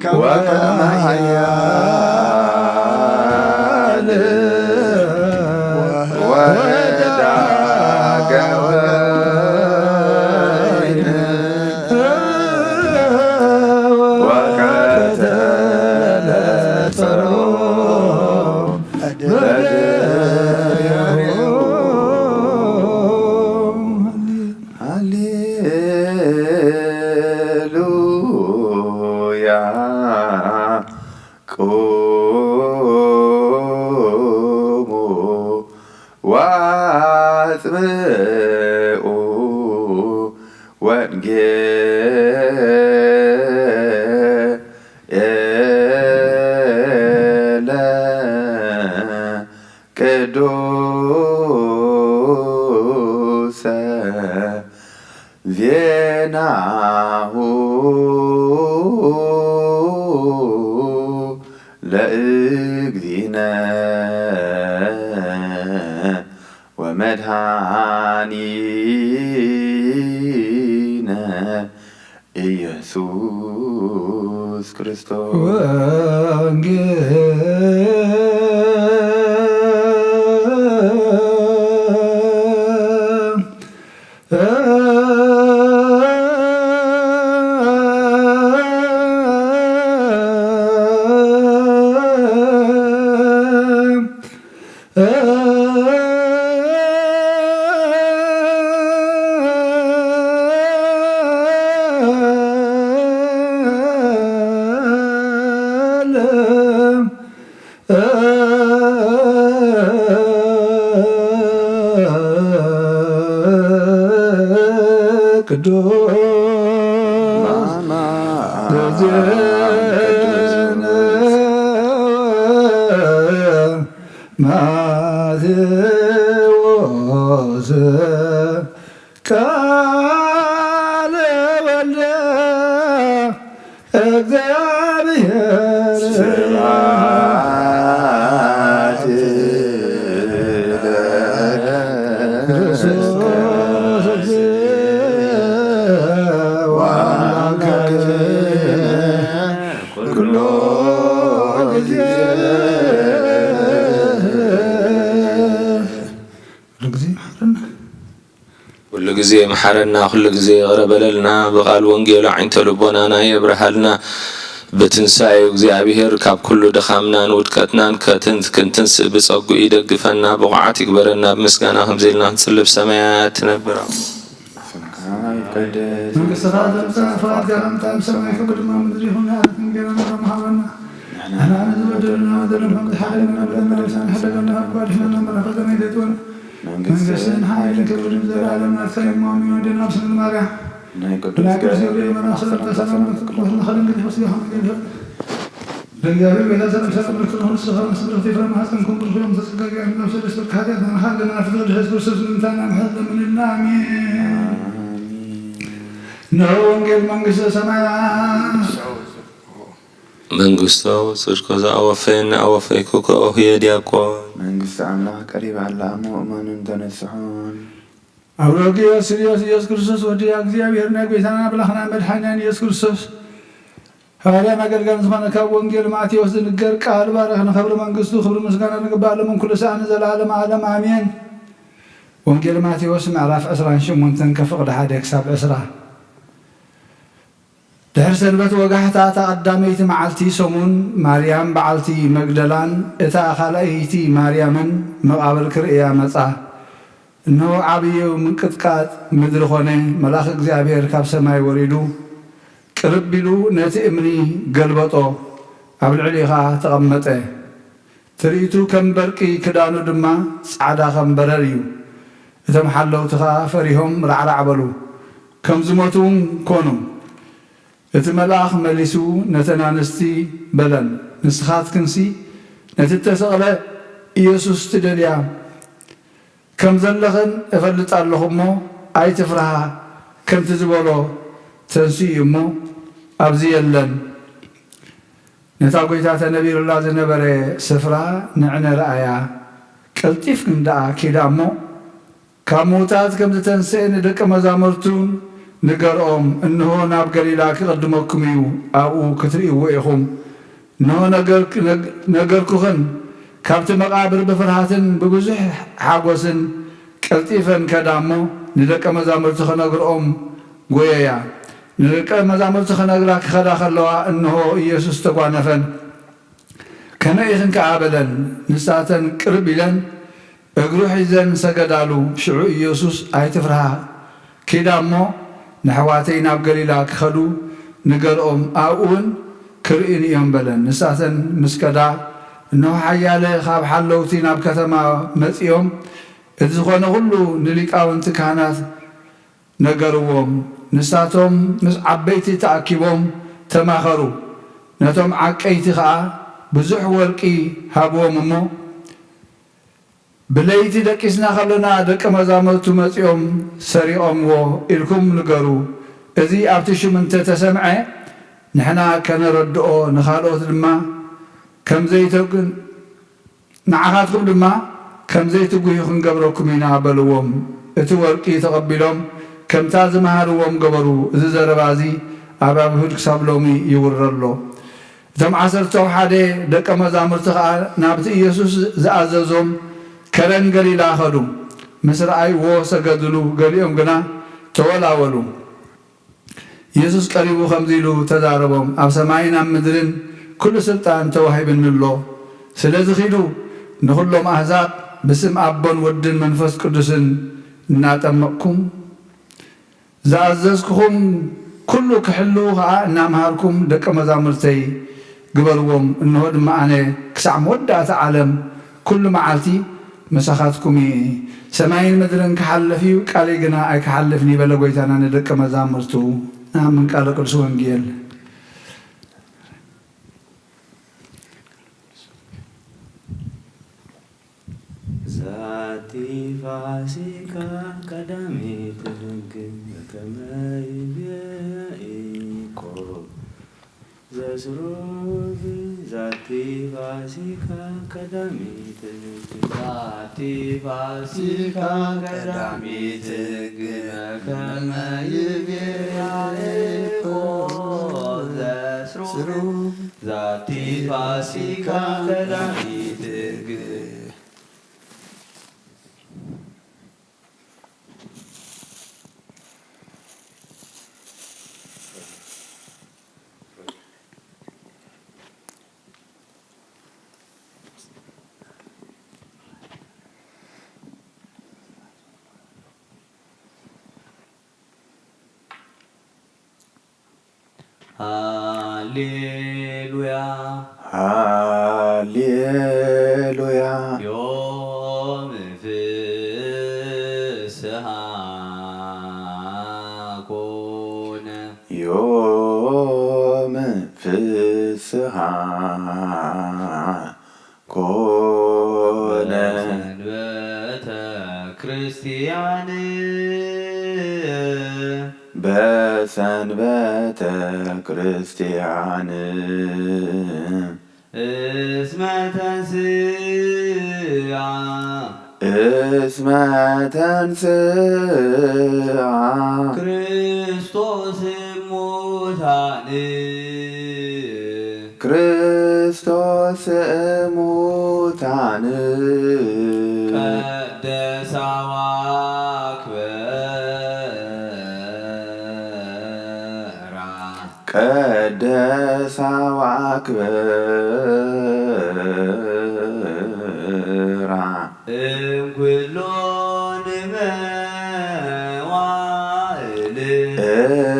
ወከመ ኃያል ወዳገ ወይን ወቀተለ ጸሮ በደሪሁ። ሃሌሉያ። ቁሙ ወአጽምዑ ወንጌለ ቅዱሰ ዜናሁ ለእግዚእነ ወመድኃኒነ ኢየሱስ ክርስቶስ። ወንጌል ቅዱስ ማቴዎስ ቃለ ወልደ እግዚአብሔር ስብሐት ለክርስቶስ ወአምላክነ ኩሎ ጊዜ። ኩሉ ጊዜ ይምሓረና። ኩሉ ጊዜ መሓረና፣ ኩሉ ጊዜ ይቕረ በለልና። ብቃል ወንጌሉ ዓይንተ ልቦናና የብርሃልና። ብትንሳኤው እግዚኣብሔር ካብ ኩሉ ድኻምናን ውድቀትናን ከትን-፣ ክንትንስእ ብጸጉኡ ይደግፈና፣ ብቑዓት ይግበረና። ብምስጋና ከምዚ ኢልና ክንጽሊ። ብሰማያት ትነብር ኣቦ። ስምካ ይትቀደስ። መንግስትኻ ትምጻእ። ፍቓድካ ከም ትምጻእ ብሰማይ ከምኡ ድማ ምድሪ ይኹን። ንኣለና እንጀራና ሃበና። ንሕና ነዚ በደልና በደልና ከም ዝሓለና ንበደልና ንሕለና ካብ ክፉእ ኣድሕነና እምበር፣ ፈተና ኣይተእትወና። መንግስትን ሓይልን ክብርን ዘለዓለም ናትካ እዩ። እሞ ኣሜን። ወደና ኣብ ስንግል ማርያም ናይ ቅዱስ ገብርኤል መልኣክ ሰላምታ ሰላም ንብለኪ፣ ኩሉ ከደንግዲ ፈስዮ ከመ ገብርኤል። በእግዚኣብሔር ቤታ ሰላም ሰላም ንብለኪ፣ ኩሉ ስኻ ምስ ብርኽቲ ፍረ ማህፀን ኩን ብሩክ እዮም። ተጸጋጊ ኣምላክ ሰለስተ ወርቂ ኃጢአት ናናኻ ገና ፍትወ ድሕስ ክርስቶስ ምንታና ምሕረት ለምንልና። ኣሜን። እነሆ ወንጌል መንግስተ ሰማያት። መንግስቶ ጽድቆ ዘአወፈየኒ አወፈይኩ ከኦሁ የዲያቆን። መንግስቲ ኣምላኽ ቀሪባ ኣላ እሞ እመኑን ተነስሑን። ኣብ ረጊ ስርዮስ ኢየሱስ ክርስቶስ ወዲ እግዚኣብሔር ናይ ጎይታና ኣምላኽና መድሓኒናን ኢየሱስ ክርስቶስ ሃዋርያን ኣገልጋልን ዝኾነ ካብ ወንጌል ማቴዎስ ዝንገር ቃል ባረኽ ንኸብሪ መንግስቱ ክብሪ ምስጋና ንግባእ ለምን ኩሉ ሰዓት ንዘለዓለም ዓለም ኣሜን። ወንጌል ማቴዎስ ምዕራፍ ዕስራን ሸሞንተን ከፍቕዲ ሓደ ክሳብ ዕስራ። ድሕሪ ሰንበት ወጋሕታ እታ ቀዳመይቲ መዓልቲ ሰሙን፣ ማርያም በዓልቲ መግደላን እታ ካልኣይቲ ማርያምን መቓብር ክርእያ መጻ። እነሆ ዓብዪ ምንቅጥቃጥ ምድሪ ኾነ፣ መልኣኽ እግዚኣብሔር ካብ ሰማይ ወሪዱ፣ ቅርብ ኢሉ ነቲ እምኒ ገልበጦ፣ ኣብ ልዕሊኡ ኸዓ ተቐመጠ። ትርኢቱ ከም በርቂ፣ ክዳኑ ድማ ጻዕዳ ከም በረር እዩ። እቶም ሓለውቲ ኸዓ ፈሪሆም ራዕራዕ በሉ፣ ከም ዝሞቱ እውን ኮኑ። እቲ መልኣኽ መሊሱ ነተን ኣንስቲ በለን፣ ንስኻትክንሲ ነቲ እተሰቕለ ኢየሱስ ትደልያ ከም ዘለኽን እፈልጥ ኣለኹ እሞ፣ ኣይትፍርሃ፣ ከምቲ ዝበሎ ተንሲኡ እዩ እሞ፣ ኣብዚ የለን። ነታ ጐይታ ተነቢሩላ ዝነበረ ስፍራ ንዕነ ረኣያ። ቀልጢፍክን ደኣ ኪዳ እሞ፣ ካብ ምዉታት ከም ዝተንስኤ ንደቀ መዛሙርቱ ንገርኦም፣ እንሆ፣ ናብ ገሊላ ክቕድመኩም እዩ፣ ኣብኡ ክትርእይዎ ኢኹም። እንሆ፣ ነገር-፣ ነግ-፣ ነገርኩኽን። ካብቲ መቓብር ብፍርሃትን ብብዙሕ ሓጎስን ቀልጢፈን ከዳ እሞ፣ ንደቀ መዛሙርቲ ክነግርኦም ጐየያ። ንደቀ መዛሙርቲ ክነግራ ክኸዳ ከለዋ፣ እንሆ፣ ኢየሱስ ተጓነፈን። ከመይ ኢኽን ከኣ በለን። ንሳተን ቅርብ ኢለን እግሩ ሒዘን ሰገዳሉ። ሽዑ ኢየሱስ፣ ኣይትፍርሃ፣ ኪዳ እሞ፣ ነሕዋተይ ናብ ገሊላ ክኸዱ ንገርኦም፣ ኣብኡ እውን ክርእዩኒ እዮም በለን። ንሳተን ምስ ከዳ፣ እንሆ፣ ሓያለ ካብ ሓለውቲ ናብ ከተማ መጺኦም፣ እቲ ዝኾነ ኹሉ ንሊቃውንቲ ካህናት ነገርዎም። ንሳቶም ምስ ዓበይቲ ተኣኪቦም ተማኸሩ። ነቶም ዓቀይቲ ኸኣ ብዙሕ ወርቂ ሃብዎም እሞ፣ ብለይቲ ደቂስና ኸሎና ደቀ መዛሙርቱ መጺኦም ሰሪቖምዎ ኢልኩም ንገሩ። እዚ ኣብቲ ሽም እንተ ተሰምዐ፣ ንሕና ከነረድኦ፣ ንኻልኦት ድማ ከም ዘይተግ-፣ ንዓኻትኩም ድማ ከም ዘይትጉሁ ክንገብረኩም ኢና በልዎም። እቲ ወርቂ ተቐቢሎም ከምታ ዝመሃርዎም ገበሩ። እዚ ዘረባ እዚ ኣብ ኣይሁድ ክሳብ ሎሚ ይውረ ኣሎ። እቶም ዓሰርተው ሓደ ደቀ መዛሙርቲ ኸኣ ናብቲ ኢየሱስ ዝኣዘዞም ከረን ገሊላ ኸዱ። ምስ ረኣይዎ ሰገድሉ፣ ገሊኦም ግና ተወላወሉ። ኢየሱስ ቀሪቡ ከምዚ ኢሉ ተዛረቦም፣ ኣብ ሰማይን ኣብ ምድርን ኩሉ ስልጣን ተዋሂብኒ ኣሎ። ስለዚ ኺዱ ንኹሎም ኣህዛብ ብስም ኣቦን ወድን መንፈስ ቅዱስን እናጠመቕኩም፣ ዝኣዘዝኩኹም ኩሉ ክሕልዉ ኸኣ እናምሃርኩም ደቀ መዛሙርተይ ግበርዎም። እንሆ ድማ ኣነ ክሳዕ መወዳእታ ዓለም ኩሉ መዓልቲ ምሳኻትኩም እየ። ሰማይን ምድርን ክሓልፍ እዩ፣ ቃለይ ግና ኣይክሓልፍን እዩ በለ ጐይታና ንደቀ መዛሙርቱ። ኣምን። ቃለ ቅዱስ ወንጌል። ዛቲ ፋሲካ ቀዳሚት ሕግ ከመ ይቤ ኢኮ ዘስሩግ። ዛቲ ፋሲካ ቀዳሚት ሕግ። ዛቲ ፋሲካ ቀዳሚት ሕግ ከመ ይቤ ኢኮ ዘስሩግ። ዛቲ ፋሲካ ቀዳሚት ሕግ። ሃሌሉያ። ሃሌሉያ። ዮም ፍስሃ ኮነ። ዮም ፍስሃ ኮነ። በሰንበተ ክርስቲያን። በሰንበተ ክርስቲያን። እስመ ተንስአ። እስመ ተንስአ። ክርስቶስ እሙታን። ክርስቶስ እሙታን። ቀደሳዋ። ቀደሳ ወአክብራ እምኩሎን መዋእል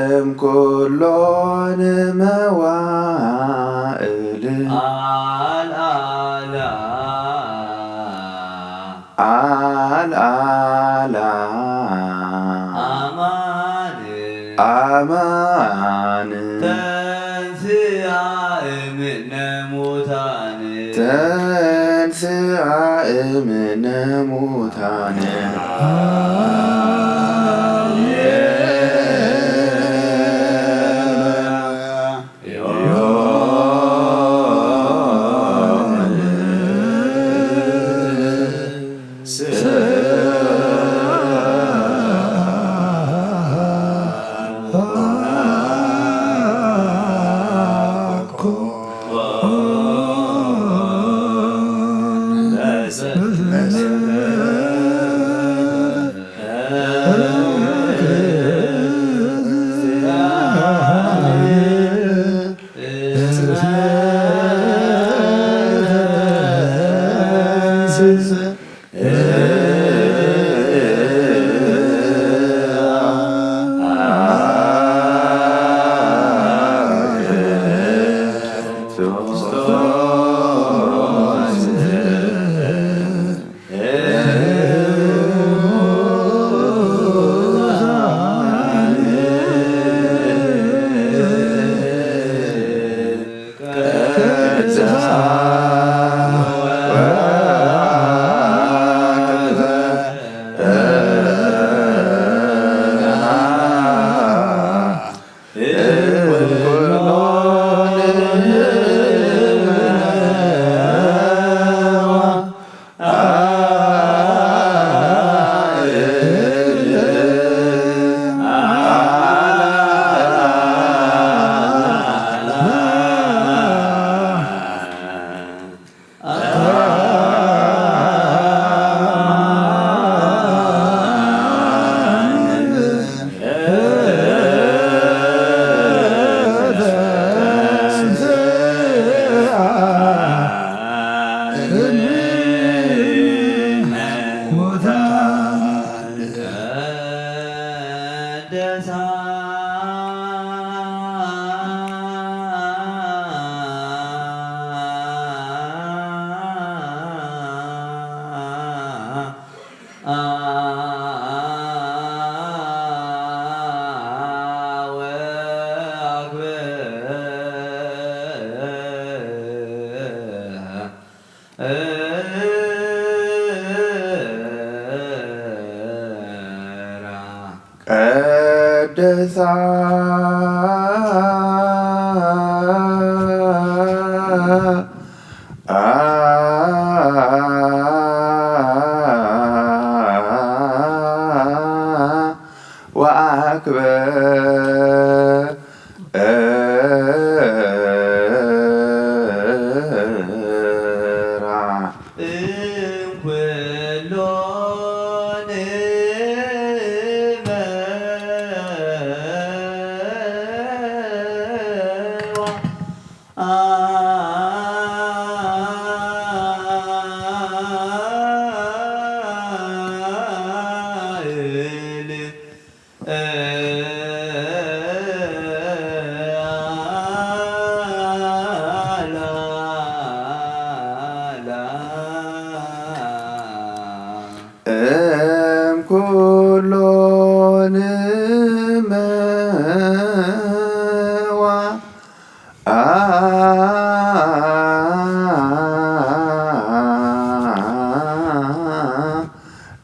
እምኩሎን መዋእል አልዓላ አልዓላ አማን አማን ተንሥአ እምነ ሙታን ተንሥአ እምነ ሙታን ቀደሳ ወአክብራ እምኩሎን እምኩሎን መዋ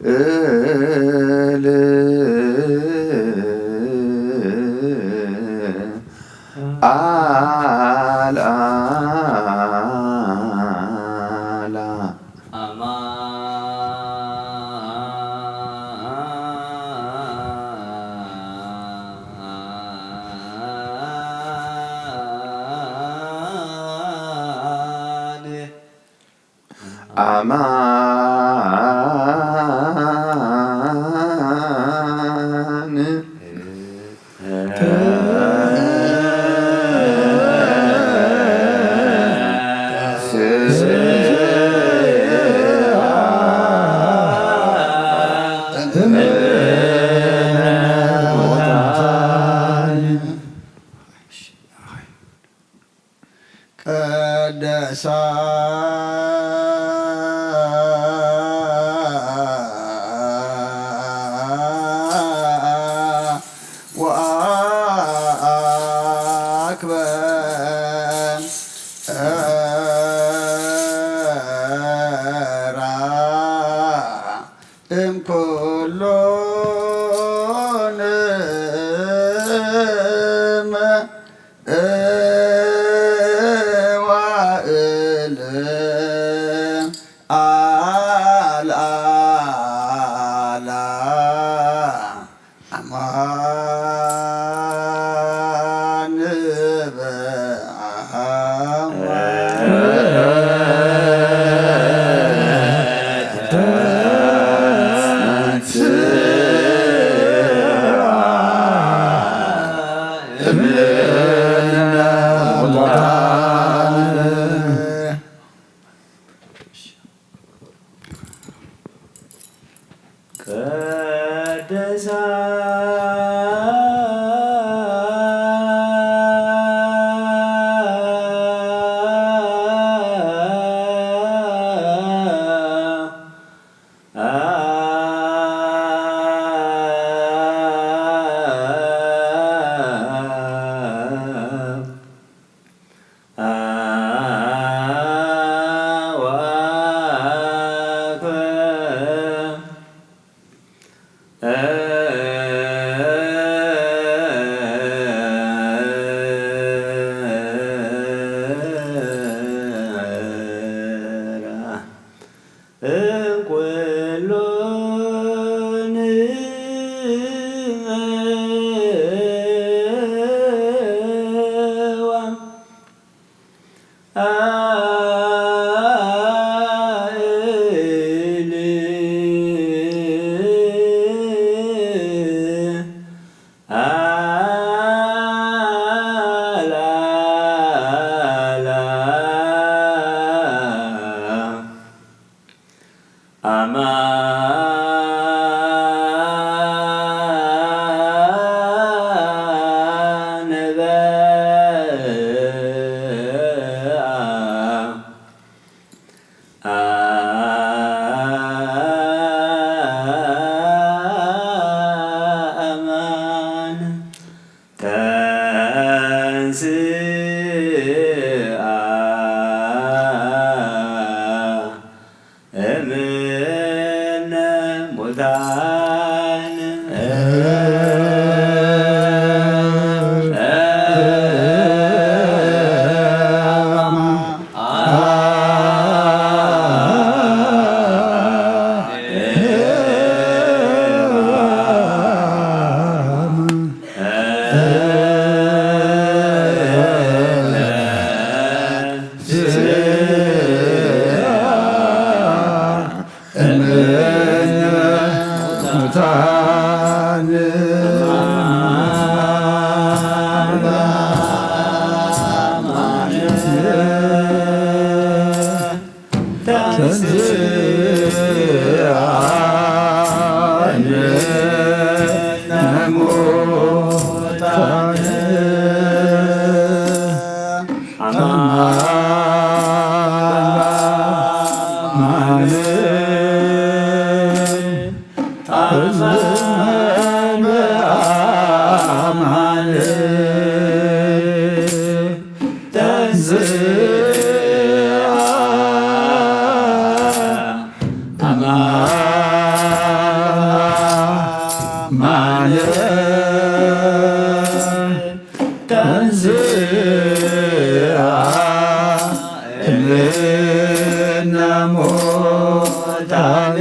እል አልዓላ አማን አማን ቀደሳ ወአክበ እምኩሎን መዋእል አልዓላ አማን በአማን ቅድሳ ተንስአ እምነ ሙታን። ተንሥአ እምነ ሙታን።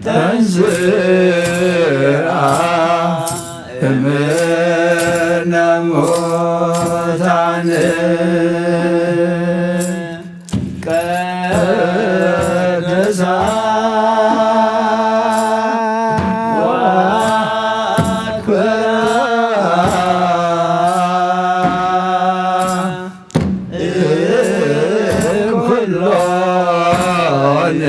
ተንሥአ እምነ ሙታን። ቅድሳ ወአክብራ ኩሎን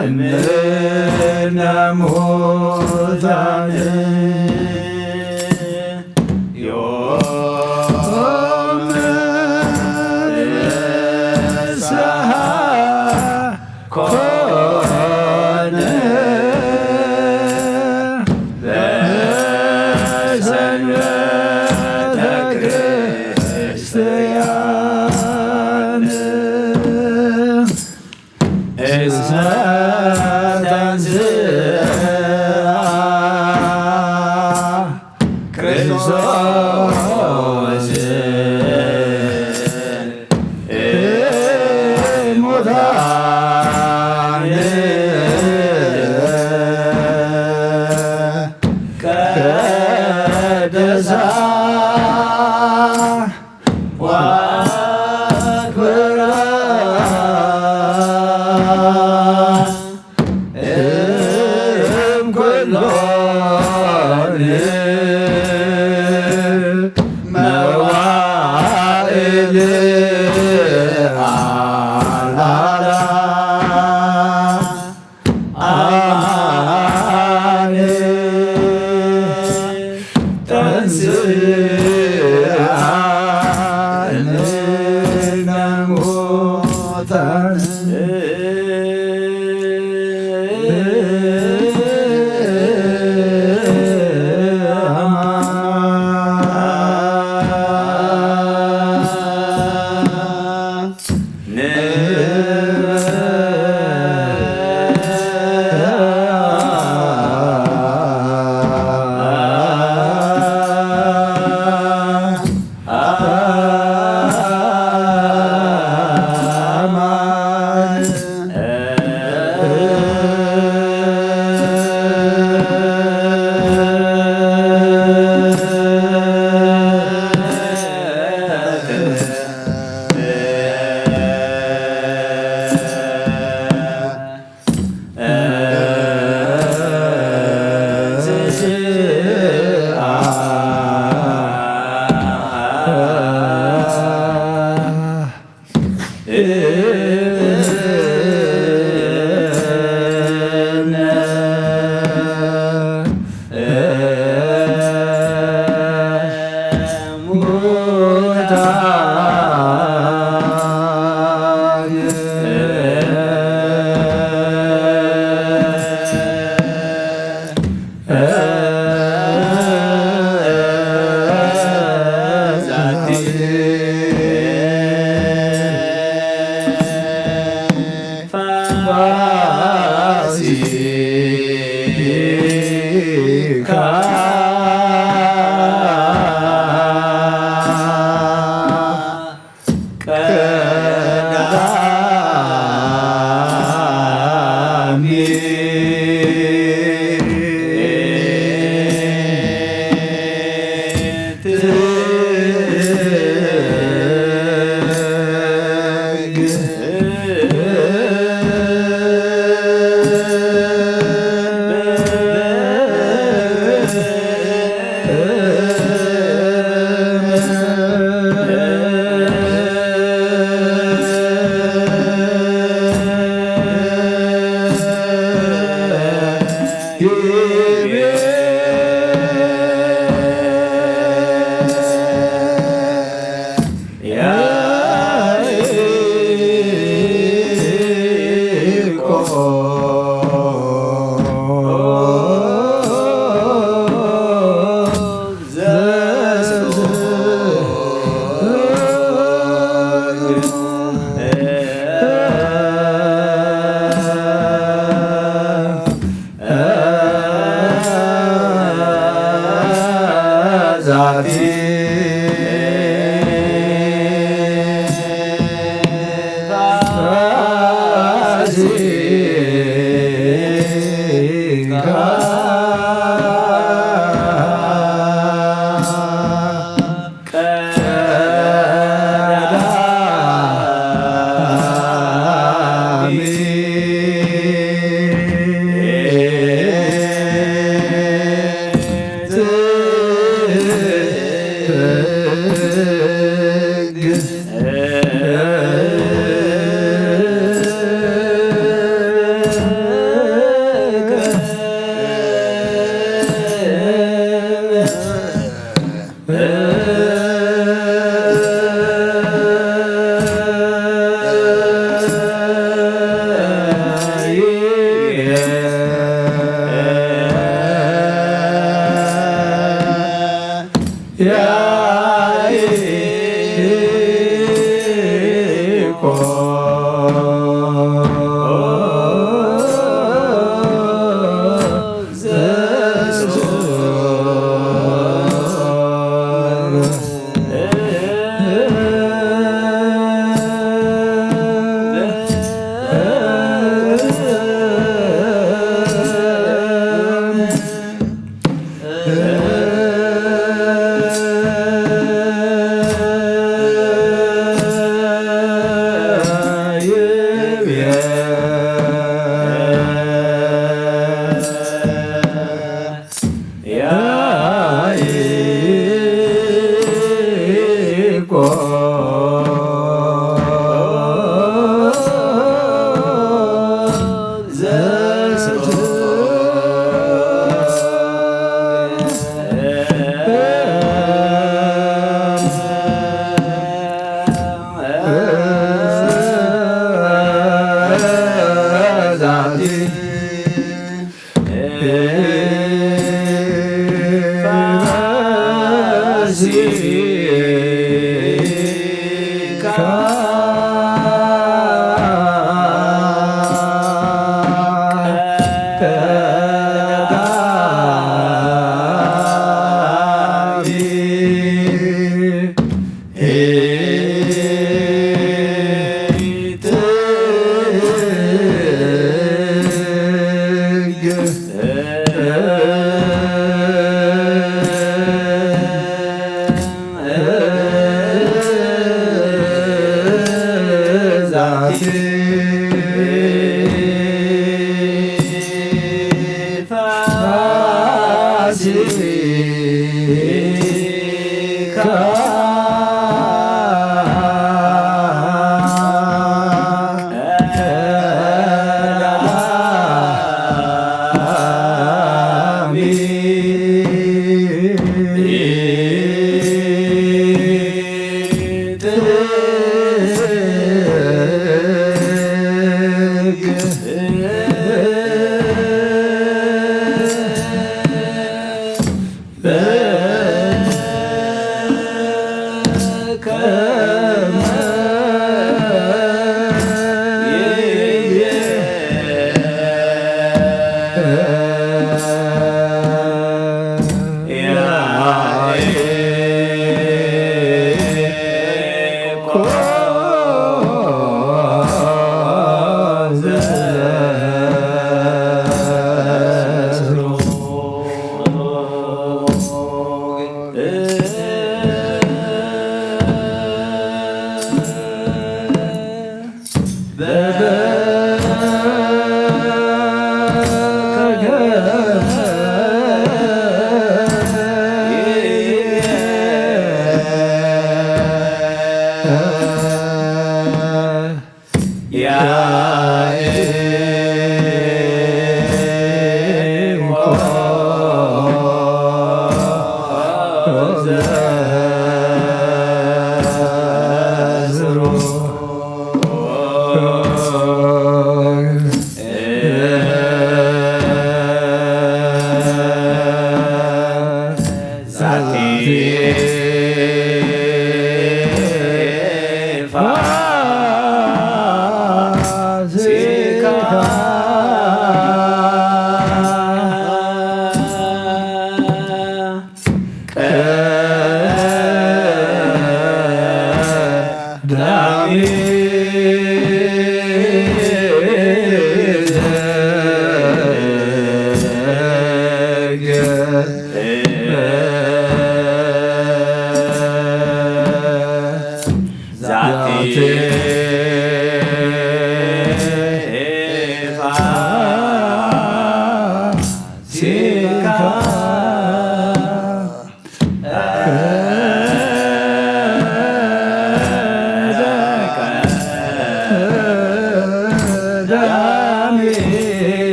እምነ ሙታን ዮም ንስሓ ኮነ በሰንበተ ክርስቲያን። እስመ ተንሥአ ክርስቶስ እሙታን ቀደሳ ወአክብራ እምኩሎን መዋዕል አልዓላ። አማኔ ተንሥአ እምነ ሙታን።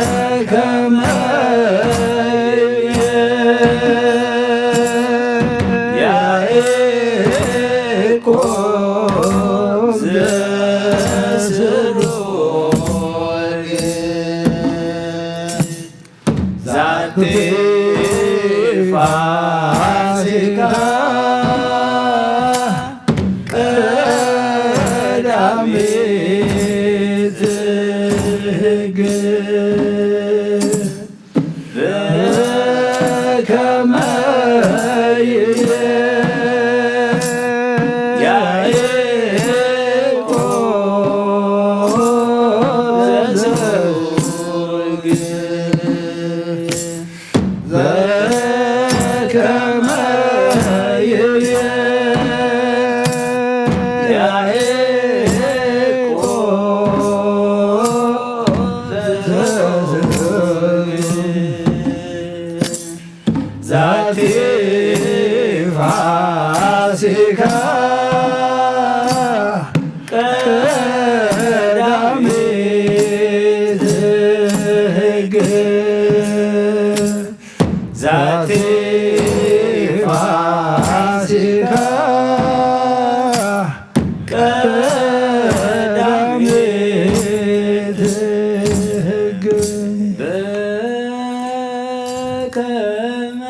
በከመ ያዕቆብ ዘስሩግ ዛቲ ፋሲካ ቀዳሚት ሕግ በከመ ይቤ ያዕቆብ ዘስሩግ በከመ ይቤ ያዕቆብ ዘስሩግ ዛቲ ፋሲካ ቀዳሚት ሕግ ዛቲ ፋሲካ ቀዳሚት ሕግ በከመ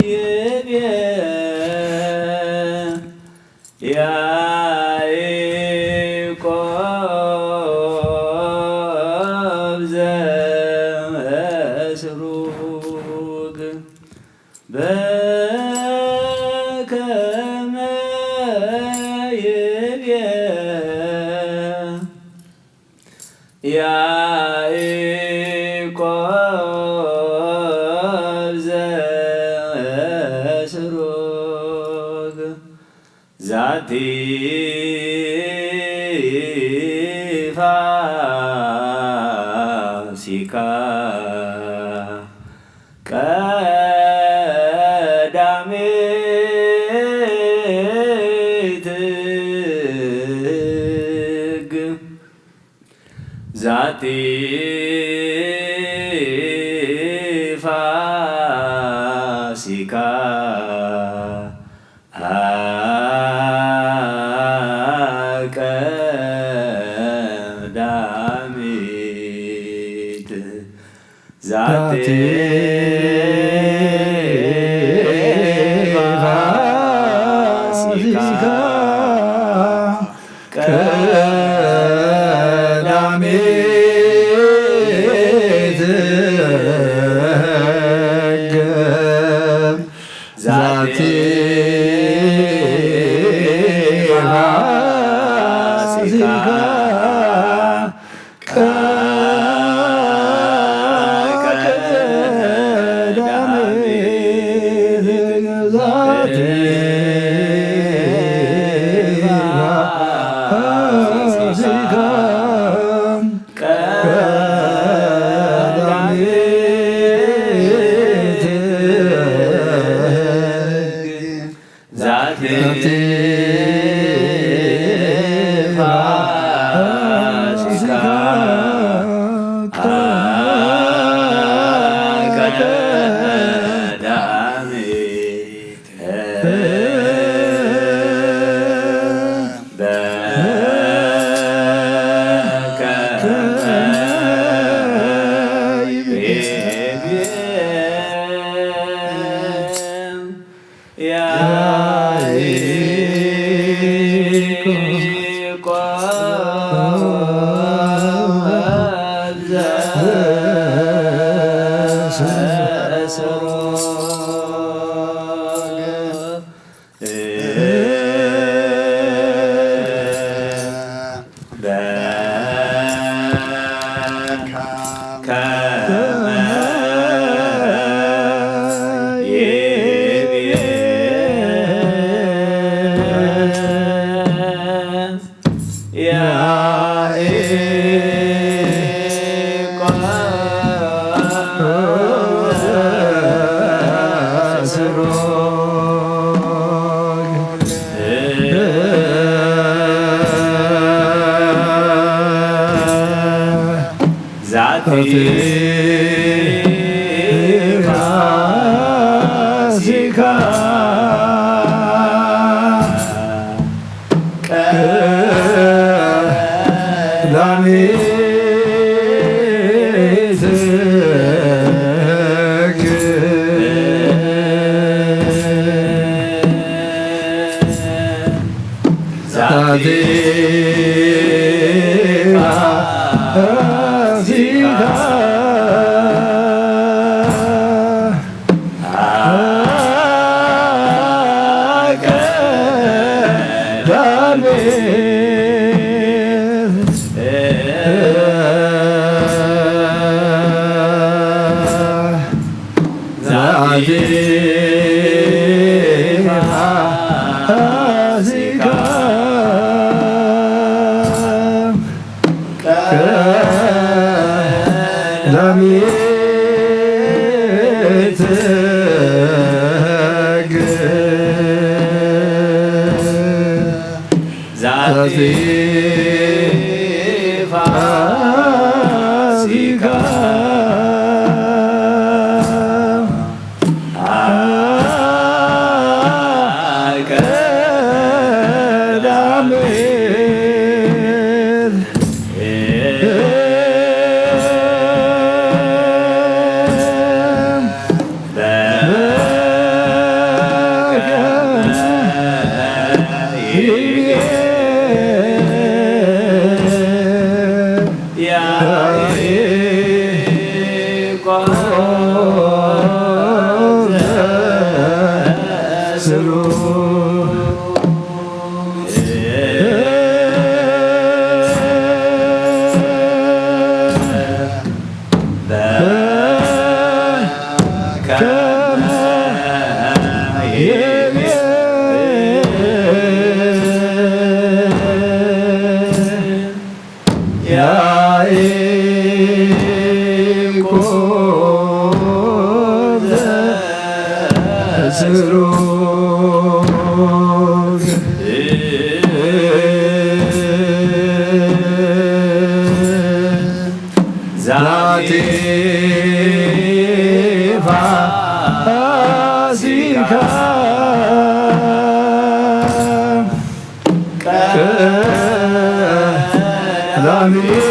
ይቤ ያዕቆብ ዘስሩግ በከመ ይቤ ያዕቆብ ዘስሩግ ዛቲ ፋሲካ ቀዳሚት ሕግ ዛቲ ፋሲካ ቀዳሚት ዛቲ ፋሲካ ቀዳሚት ሕግ ዛቲ ፋሲካ ቀዳሚት ዛቲ ፋሲካ ቀዳሚት ዛቲ ፋሲካ ቀዳሚት በከመ ይቤ ያዕቆብ ዘስሩግ በከመ ፋሲካ ቀዳሚት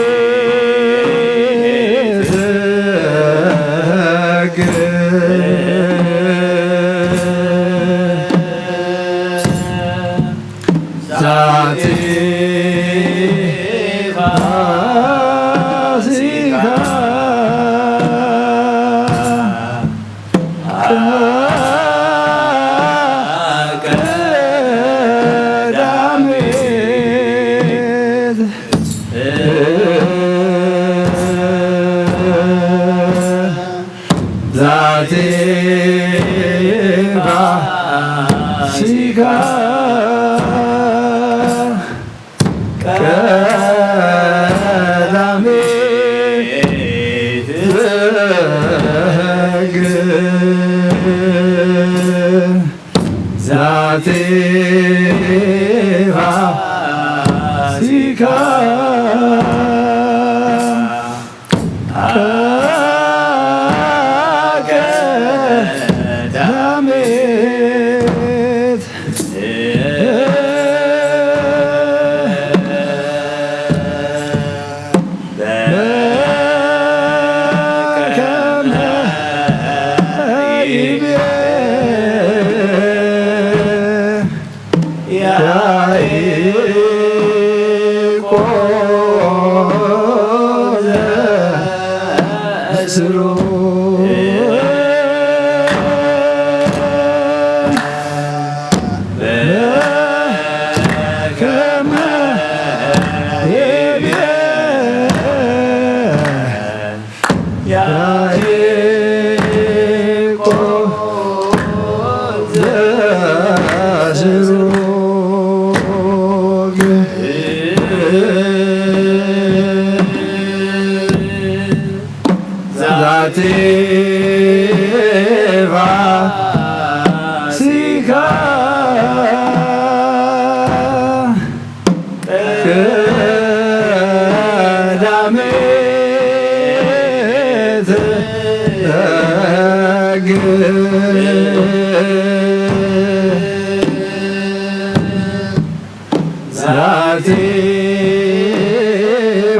ዛቲ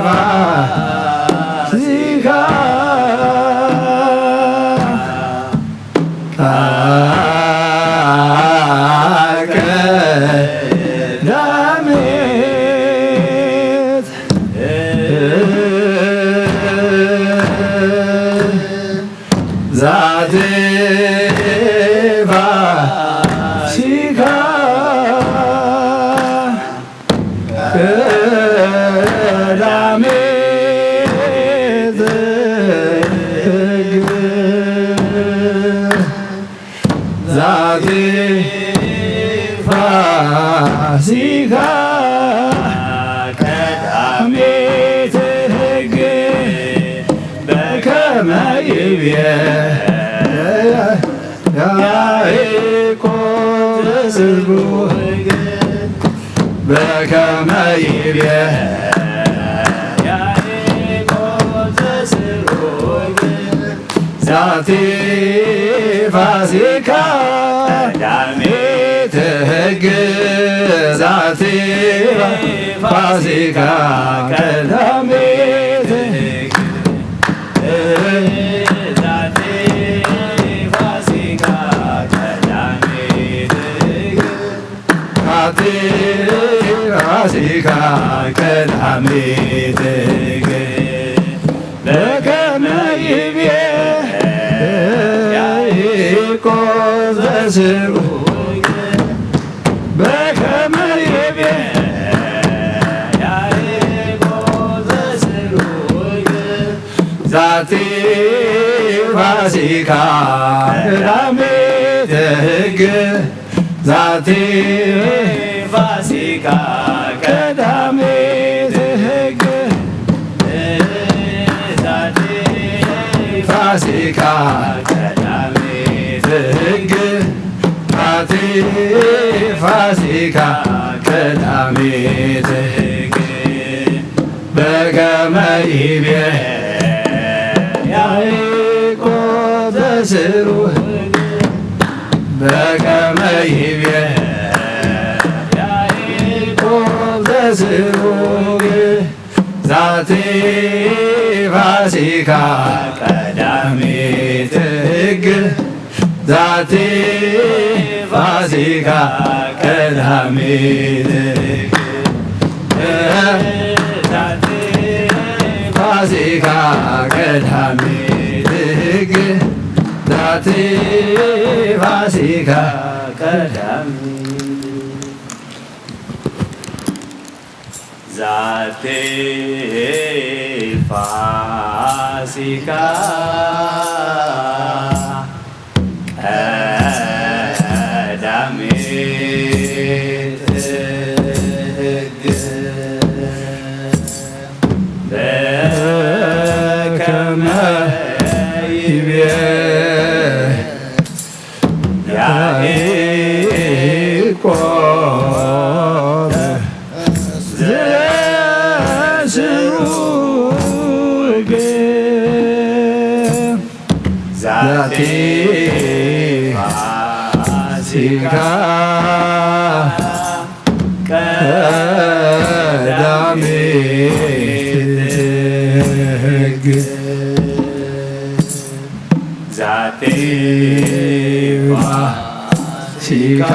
ፋሲካ ቀዳሜት ዛቲ ፋሲካ ቀዳሜት ሕግ ዛቲ ፋሲካ ቀዳሜት ሕግ በከመ ይቤ ያዕቆብ ዘስሩግ በከመ ይቤ ያዕቆብ ዘስሩግ ዛቲ ፋሲካ ቀዳሜት ሕግ ዛቲ ፋሲካ ቀዳሜት ሕግ ዛቲ ፋሲካ ቀዳሜት ሕግ ዛቲ ፋሲካ ቀዳሜት ሕግ በከመ ይቤ ያዕቆብ ዘስሩግ በከመ ይቤ ያዕቆብ ዘስሩግ ዛቲ ፋሲካ ቀዳሜት ሕግ ዛቲ ፋሲካ ቀዳሜት ሕግ ዛቲ ፋሲካ ቀዳሜት ሕግ ዛቲ ፋሲካ ቀዳሜት ሕግ በከመ ይቤ ያዕቆብ ዘስሩግ በከመ ይቤ ያዕቆብ ዘስሩግ ዛቲ ፋሲካ ቀዳሜት ሕግ ዛቲ ፋሲካ ቀዳሜት ዛቲ ፋሲካ ቀዳሜት ሕግ ዛቲ ፋሲካ ቀዳሜት ዛቲ ፋሲካ ቀዳሜት ሕግ በከመ ይቤ ያዕቆብ ዘስሩግ ዛቲ ፋሲካ ቀዳሜት ሕግ ዛቲ ፋሲካ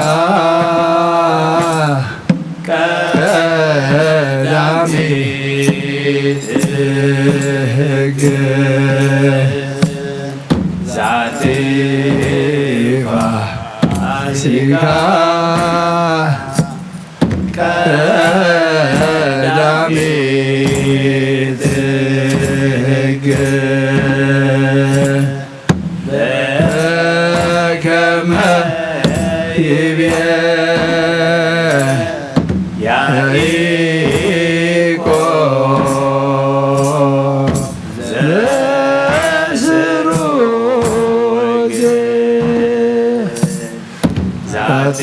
ቀዳሜት ሕግ ዛቲ ፋሲካ ቀዳሜት ሕግ በከመ ይቤ ያዕቆብ ዘስሩግ ዛቲ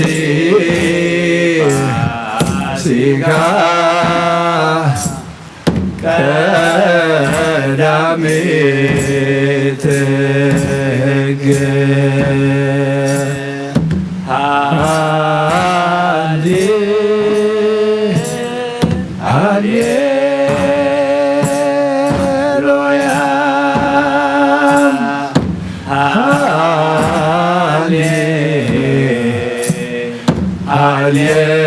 ፋሲካ ቀዳሜት ሃሌ-፣ ሃሌ-፣ ሃሌሉያ። ሃሌ-፣ ሃሌሉያ።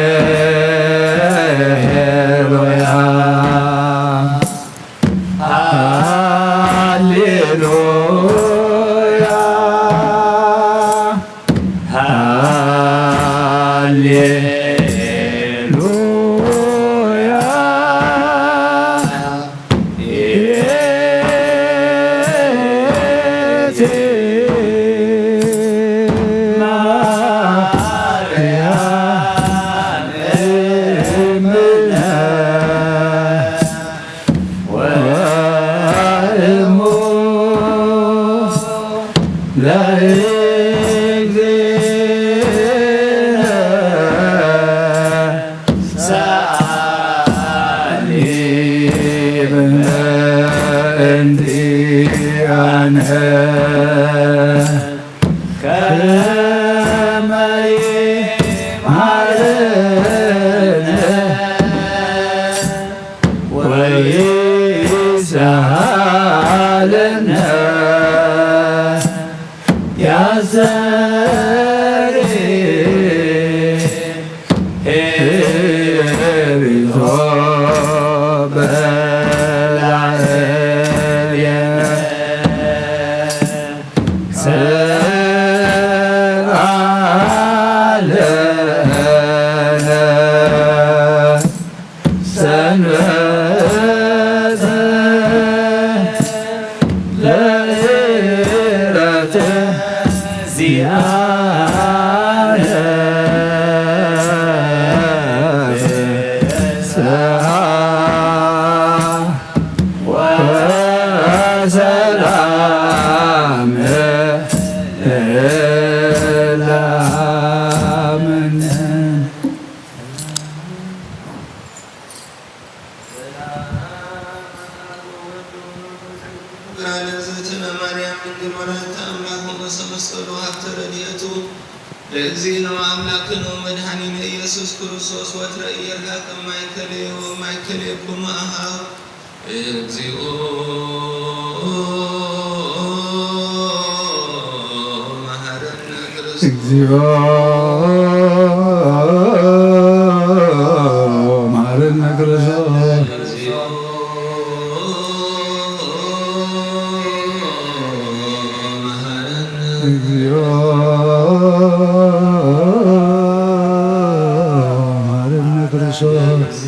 ሃሌሉያ። ሃሌሉያ። ሰላም ለእግዝእትነ ማርያም ድንግል ወላዲተ ኣምላክ ሞገሰ መስቀሉ ሀብተ ረድኤቱ ለእግዚእነ ወአምላክነ ወመድኃኒነ ኢየሱስ ክርስቶስ ወትረ ኢየርሃቅ እማይከለየ ወእማይከለየኩም አሃው እግዚኦ መሐረነ ክርስቶስ። እግዚኦ መሐረነ ክርስቶስ። እግዚኦ መሐረነ ክርስቶስ።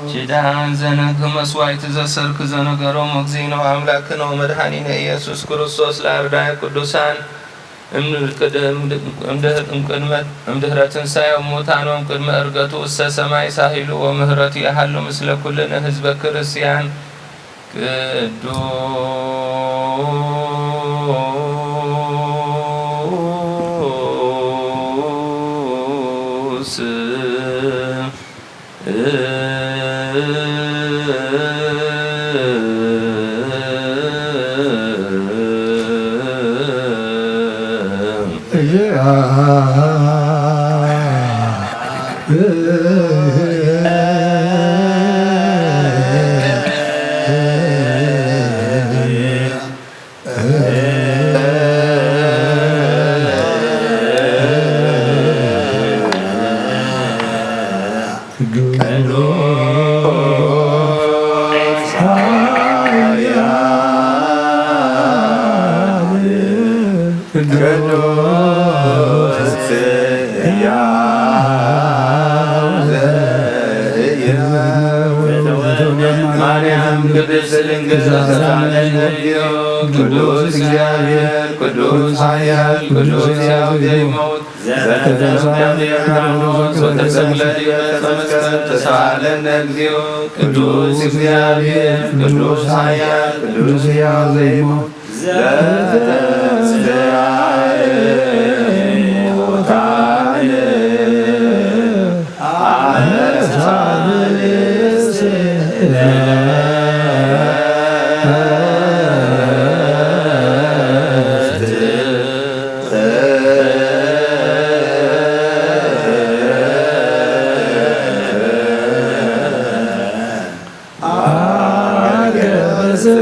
ኪዳን ዘነግህ መስዋዕት ዘሰርክ ዘነገሮም እግዚእነ አምላክነ ወመድኃኒነ ኢየሱስ ክርስቶስ ለአርዳኢ ቅዱሳን እምድህረ ትንሳኤ እሙታን ወእምቅድመ ዕርገቱ ውስተ ሰማይ ሳሂሉ ወምህረቱ የሃሉ ምስለ ኩልነ ህዝበ ክርስቲያን ቅዱስ ማርያም ቅድስት ድንግል ተሳለነ። ቅዱስ እግዚኣብሔር፣ ቅዱስ ኃያል፣ ቅዱስ ሕያው ዘይመውት ዘበተሰማይ ዮርዳኖስ ወተሰቅለ ዲበ ዕፀ መስቀል ተሳለነ እግዚኦ። ቅዱስ እግዚኣብሔር፣ ቅዱስ ኃያል፣ ቅዱስ ሕያው ዘይመውት ዘተንሥአ እሙታን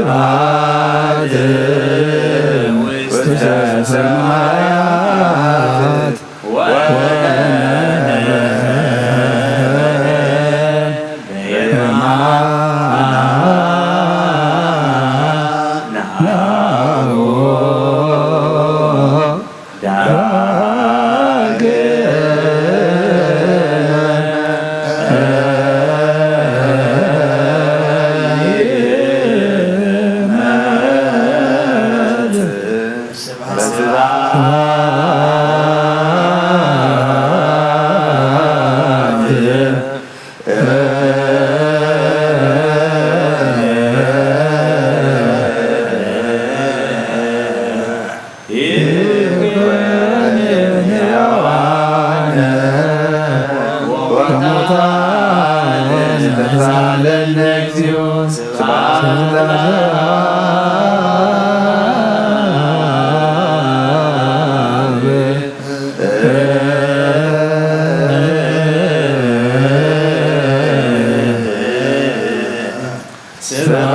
ስብሐት ውስተ ሰማያት ወበየማንሃ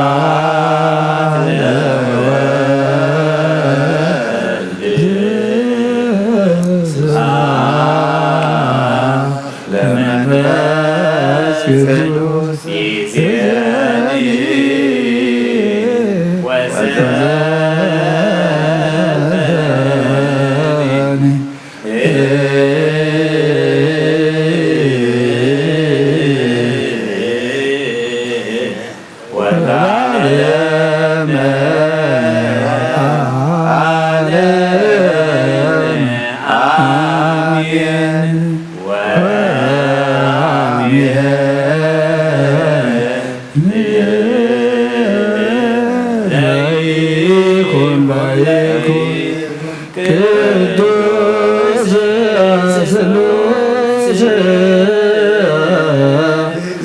ስብሐት ለወልድ ለመንፈስ ቅዱስ ይእዜኒ ወዘልፈኒ። ወለዓለመ ዓለም አሜን ወአሜን። ለይኩን ባይኩን ቅዱስ ስሉስ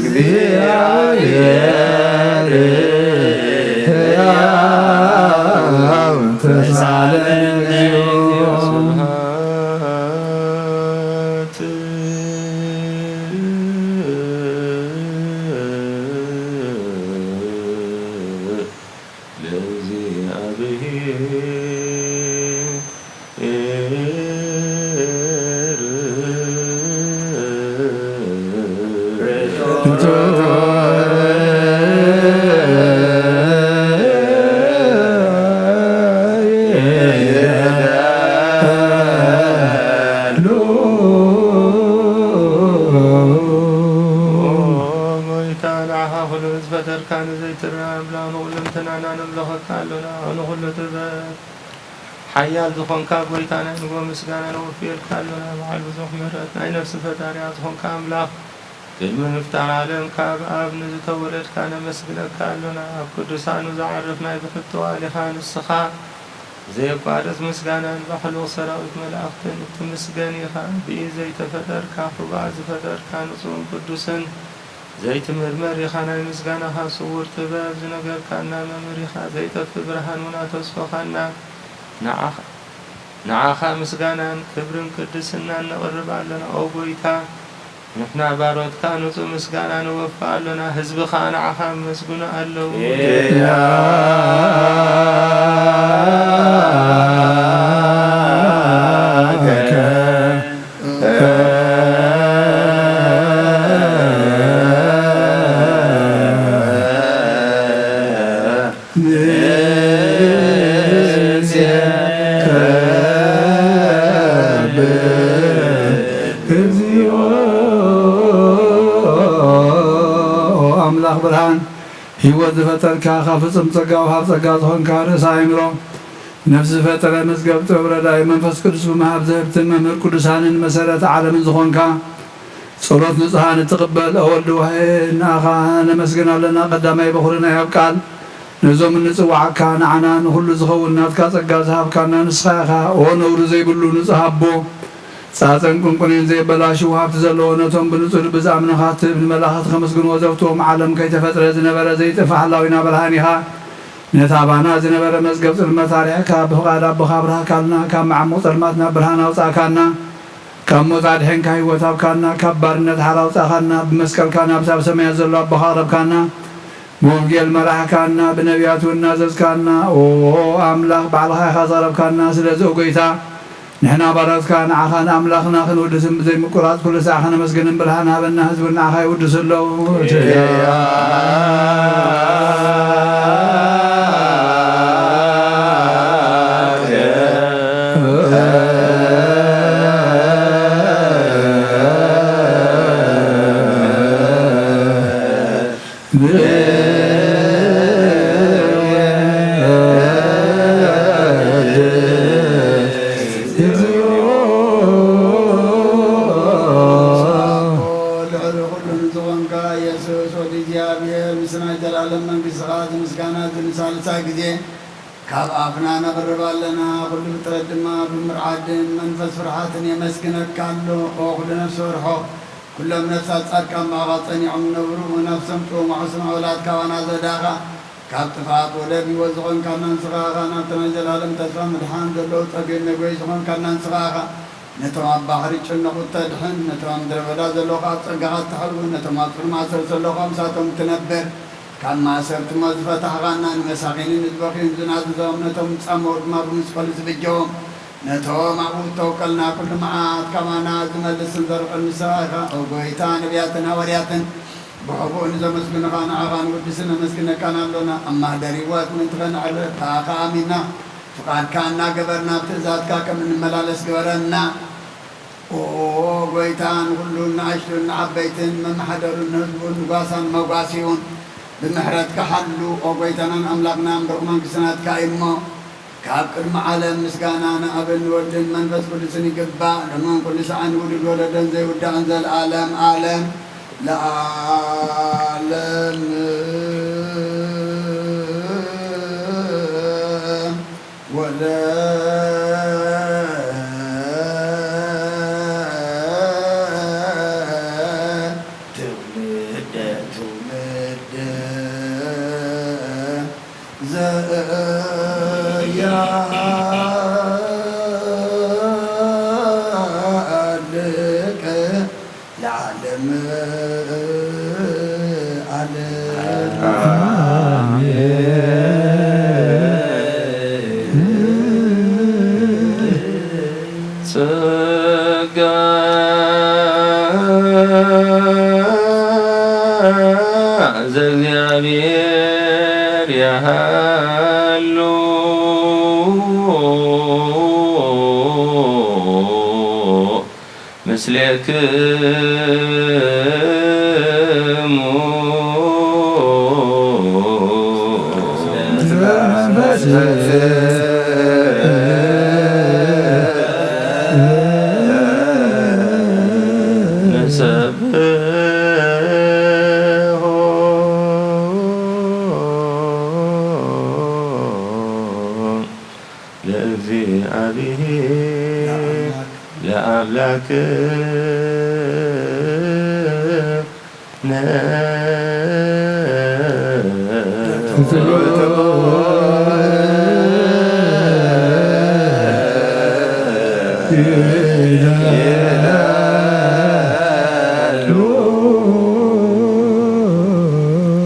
እግዚአብሔር ሕያው ተሳለነ። ስብሐት ለእግዚአብሔር። ጎይታ ንዓኻ ኩሉ ዝፈጠርካ ንዘይትረኣ ኣምላኽ ንኹለንተናና ነምልኸካ ኣሎና። ንኹሉ ጥበብ ሓያል ዝኾንካ ጎይታ ናይ ንጎ ምስጋና ነወፍየልካ ኣሎና። በዓል ብዙሕ ምሕረት ናይ ነፍሲ ፈጣሪያ ዝኾንካ ኣምላኽ ቅድሚ ምፍጣር ዓለም ካብ ኣብ ንዝተወለድካ ነመስግነካ ኣሎና። ኣብ ቅዱሳኑ ዝዓርፍ ናይ ብሕቱ ኣሊኻ ንስኻ ዘየቋርጽ ምስጋናን ባሕሉቕ ሰራዊት መላእኽትን እትምስገን ኢኻ። ብኢድ ዘይተፈጠርካ፣ ክቡኣ ዝፈጠርካ፣ ንጹህን ቅዱስን ዘይትምርመር ኢኻ። ናይ ምስጋናኻ ስዉር ጥበብ ዝነገርካና መምህር ኢኻ። ዘይጠፍእ ብርሃን እውን ኣተስፈኻና። ንዓኻ ንዓኻ ምስጋናን ክብርን ቅድስናን ነቕርብ ኣለና። ኦ ጐይታ፣ ንሕና ባሮትካ ንጹህ ምስጋና ነወፍእ ኣሎና። ህዝቢ ኸኣ ንዓኻ የመስግኑ ኣለዉ። እግዚኦ። ኦ ኣምላኽ ብርሃን፣ ህይወት ዝፈጠርካ፣ ካብ ፍጹም ጸጋ ወሃብ ጸጋ ዝኾንካ፣ ርእሰ ኣእምሮ፣ ነፍሲ ዝፈጠረ፣ መዝገብ ጥበብ ረዳኢ፣ መንፈስ ቅዱስ ብምሃብ ዝህብትን መምህር ቅዱሳንን መሰረተ ዓለምን ዝኾንካ፣ ጸሎት ንጹሃን እትቕበል፣ ኦ ወልድ ዋህድ፣ ንኣኻ ነመስግን ኣለና። ቀዳማይ በኹሪ ናይ ኣብ ቃል ነዞም እንጽውዓካ ንዓና ንኹሉ ዝኸውን ናትካ ጸጋ ዝሃብካና ንስኻ ኢኻ። ኦ ነውሪ ዘይብሉ ንጹህ ኣቦ፣ ጻጸን ቁንቁኔን ዘየበላሽው ሃብቲ ዘለዎ ነቶም ብንጹህ ልቢ ዝኣምኑኻ ትህብ ንመላእኽቲ ከመስግንዎ ዘፍትዎም ዓለም ከይተፈጥረ ዝነበረ ዘይጠፍእ ሓላዊና ብርሃን ኢኻ። ነቲ ኣባና ዝነበረ መዝገብ ጽልመት ኣርሒቕካ ብፍቓድ ኣቦኻ ኣብርሃካልና፣ ካብ መዓሙቕ ጸልማት ናብ ብርሃን ኣውጻእካና። ካብ ሞት ኣድሒንካ ህይወት ሃብካና፣ ካብ ባርነት ሓራ ኣውጻእካና፣ ብመስቀልካ ናብቲ ኣብ ሰማያት ዘሎ ኣቦኻ ኣቕረብካና፣ ብወንጌል መራሕካና፣ ብነቢያት እውን ኣዘዝካና። ኦ ኣምላኽ ባዕልኻ ኢኻ ዘቕረብካና። ስለዚ ኦ ጐይታ ንሕና ባሮትካ ንዓኻን ኣምላኽና ክንውድስን ብዘይምቁራጽ ኩሉ ሳዕ ከነመስግንን ብርሃን ሃበና። ህዝቢ ንዓኻ ይውድሱ ኣለዉ። ልዕሊ ኩሉ ንዝኾንካ ኢየሱስ ወዲ እግዚኣብሔር ምስ ናይ ዘላለም መንግስትኻ እዚ ምስጋና እዚ ንሳልሳይ ግዜ ካብ ኣፍና ነቕርብ ኣለና። ኩሉ ፍጥረት ድማ ብምርዓድን መንፈስ ፍርሃትን የመስግነካ ኣሎ። ኦ ኩሉ ነፍሲ ወርሖ፣ ኩሎም ነፍሳት ጻድቃን ብኣኻ ጸኒዖም ነብሩ፣ ነፍሶም ጥዑም ኣሕሱም ኣውላድ ካባና ዘዳኻ፣ ካብ ጥፍኣት ወደብ ህይወት ዝኾንካና ንስኻ ኢኻ። ናብቲ ናይ ዘላለም ተስፋ ምድሓን ዘለዉ ጸገም መጎይ ዝኾንካና ንስኻ ኢኻ። ነቶም ኣብ ባሕሪ ጭነቑ እተድሕን፣ ነቶም ኣብ ምድረ በዳ ዘለዉ ከኣ ብጸጋኻ እተሕልዉ፣ ነቶም ኣብ ጽኑዕ ማእሰርቲ ዘለዉ ከኣ ምሳቶም እትነብር፣ ካብ ማእሰርቲ ሞት ዝፈታሕኻና፣ ንመሳኺንን ንዝበኽዩን ዝናዝዞም፣ ነቶም ዝጻመዉ ድማ ብምስቀሉ ዝብጀዎም፣ ነቶም ኣብኡ እተወከልና ኩሉ መዓት ካባና ዝመልስን ዘርቕን ንስኻ ኢኻ። ኦ ጐይታ፣ ነቢያትን ሃዋርያትን ብሕቡእ ንዘመስግኑኻ ንዓኻ ንውድስን ነመስግነካን ኣሎና። ኣብ ማህደር ህይወት ምእንቲ ኸነዕርፍ ብኣኻ ኣሚንና ፍቓድካ እናገበርና ኣብ ትእዛዝካ ከም እንመላለስ ግበረና። ኦ ጐይታ፣ ንኹሉ ንኣሽቱን ንዓበይትን መመሓደሩን ንህዝቡን ንጓሳን መጓሲኡን ብምሕረትካ ሓሉ። ኦ ጐይታናን ኣምላኽናን ብሩኽ መንግስቲ ናትካ እዩ እሞ፣ ካብ ቅድሚ ዓለም ምስጋና ንኣብን ንወልድን መንፈስ ቅዱስን ይግባእ፣ ሎምን ኩሉ ሰዓን ውሉድ ወለዶን ዘይውዳእን ዘለዓለም ዓለም ለዓለም። ወለ ትውልደ ትውልድ ዘያልቅ ለዓለም ዓለም። ጸጋ ዘእግዚኣብሔር ያሃሉ ምስሌክሙ። ንሰብሖ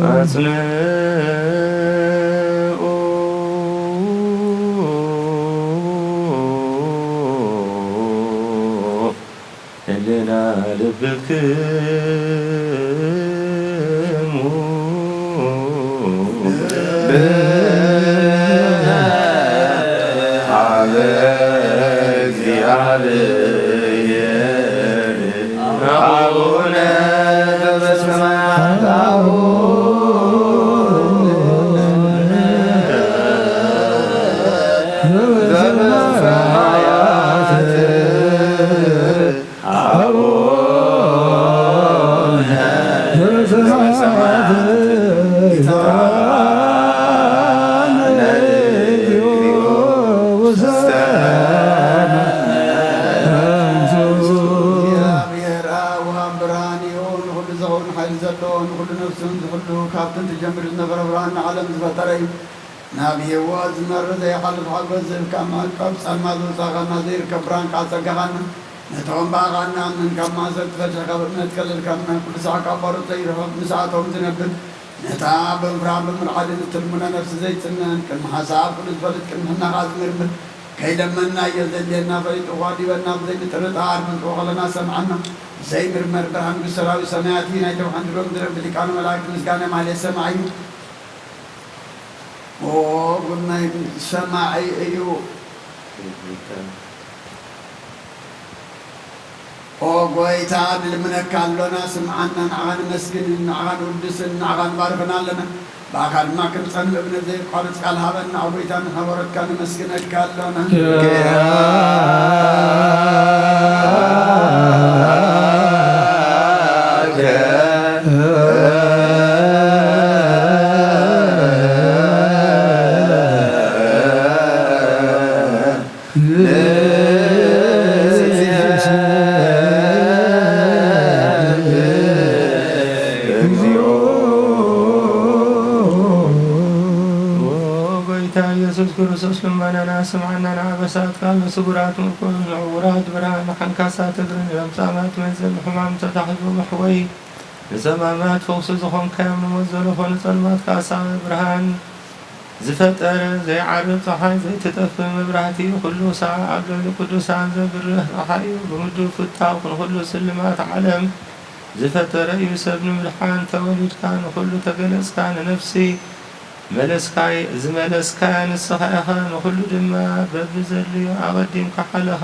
አጽንዑ ህልና ልብክሙ ሀበ እግዚአብሔር አቡነ ዘበሰማያት አቡነ ዘበሰማያት ይትረፈነ እግዚኦ ውስተ እግዚአብሔር አብ ወሃብ ብርሃን እዩ። ንኹሉ ዝኸውን ሓይሊ ዘለዎ፣ ንኹሉ ነፍስን ዝኹሉ ካብ ጥንቲ ጀሚሩ ዝነበረ ብርሃን ንዓለም ዝፈጠረ እዩ። ናብ ህይወት ዝመርህ ዘይሓልፍ ሓጎስ ዝህብካ፣ ካብ ጸልማት ዘውጻእካና፣ ዘይርከብ ብርሃን ከኣ ጸጋኻና፣ ነቶም ብኣኻ እንኣምን ካብ ማእሰርቲ ፈቲሕካ ብእምነት ከለልካና፣ ኩሉ ሳዕ ካብ ቆርበት ዘይርሕቕ፣ ምስኣቶም ዝነብር፣ ነታ ብምፍራህን ብምልዓልን እትልምኖ ነፍሲ ዘይጽነን፣ ቅድሚ ሓሳብ ኩሉ ዝፈልጥ፣ ቅድሚ ሕና ከኣ ዝምርምር፣ ከይለመንናዮ ዘድልየና ፈሊጡ ከዲበና ብዘይምጥርጣር ምጽኦ ከለና ሰምዓና። ዘይምርመር ብርሃን ንጉስ ሰራዊት ሰማያት እዩ። ናይ ተውሓን ድሮም ዝረብ ሊቃነ መላእክት ምስጋና ማህሌት ሰማዒ እዩ። ኦ ጉናይ ሰማዒ እዩ። ኦ ጎይታ፣ ንልምነካ ኣሎና፣ ስምዓና፣ ንዓኻ ንመስግንን፣ ንዓኻ ንውድስን፣ ንዓኻ ንባርኽን ኣለና። ብኣኻ ድማ ክንጸንዕ እምነት ዘየቋርጽ ቃል ሃበና። ኦ ጎይታ፣ ንኽብረትካ ነመስግነካ ኣሎና። እግዚኦ። ኦ ጎይታ ኢየሱስ ክርስቶስ ልመናና ስምዓና፣ ንኣበሳት ቃል፣ ንስጉራት ምርኮስ፣ ንዕውራት ብርሃን፣ ንሓንካሳት እግሪ፣ ንለምጻማት መዘን፣ ንሕማም ተታሒዞም ኣሕወይ፣ ንጸማማት ፈውሲ ዝኾንካዮም፣ ንሞት ዘለኾ ንጸልማት ካሳ ብርሃን ዝፈጠረ ዘይዓርብ ጸሓይ ዘይትጠፍእ መብራህቲ ኩሉ ሳዕ ኣብ ልዕሊ ቅዱሳን ዘብርህ ጸሓይ እዩ። ብምድሩ ፍታው ንኹሉ ስልማት ዓለም ዝፈጠረ እዩ። ሰብ ንምድሓን ተወሊድካ ንኹሉ ተገለጽካ ንነፍሲ መለስካይ ዝመለስካያ ንስኻ ኢኻ። ንኹሉ ድማ በብዘድልዮ ኣቐዲምካ ሓለኻ።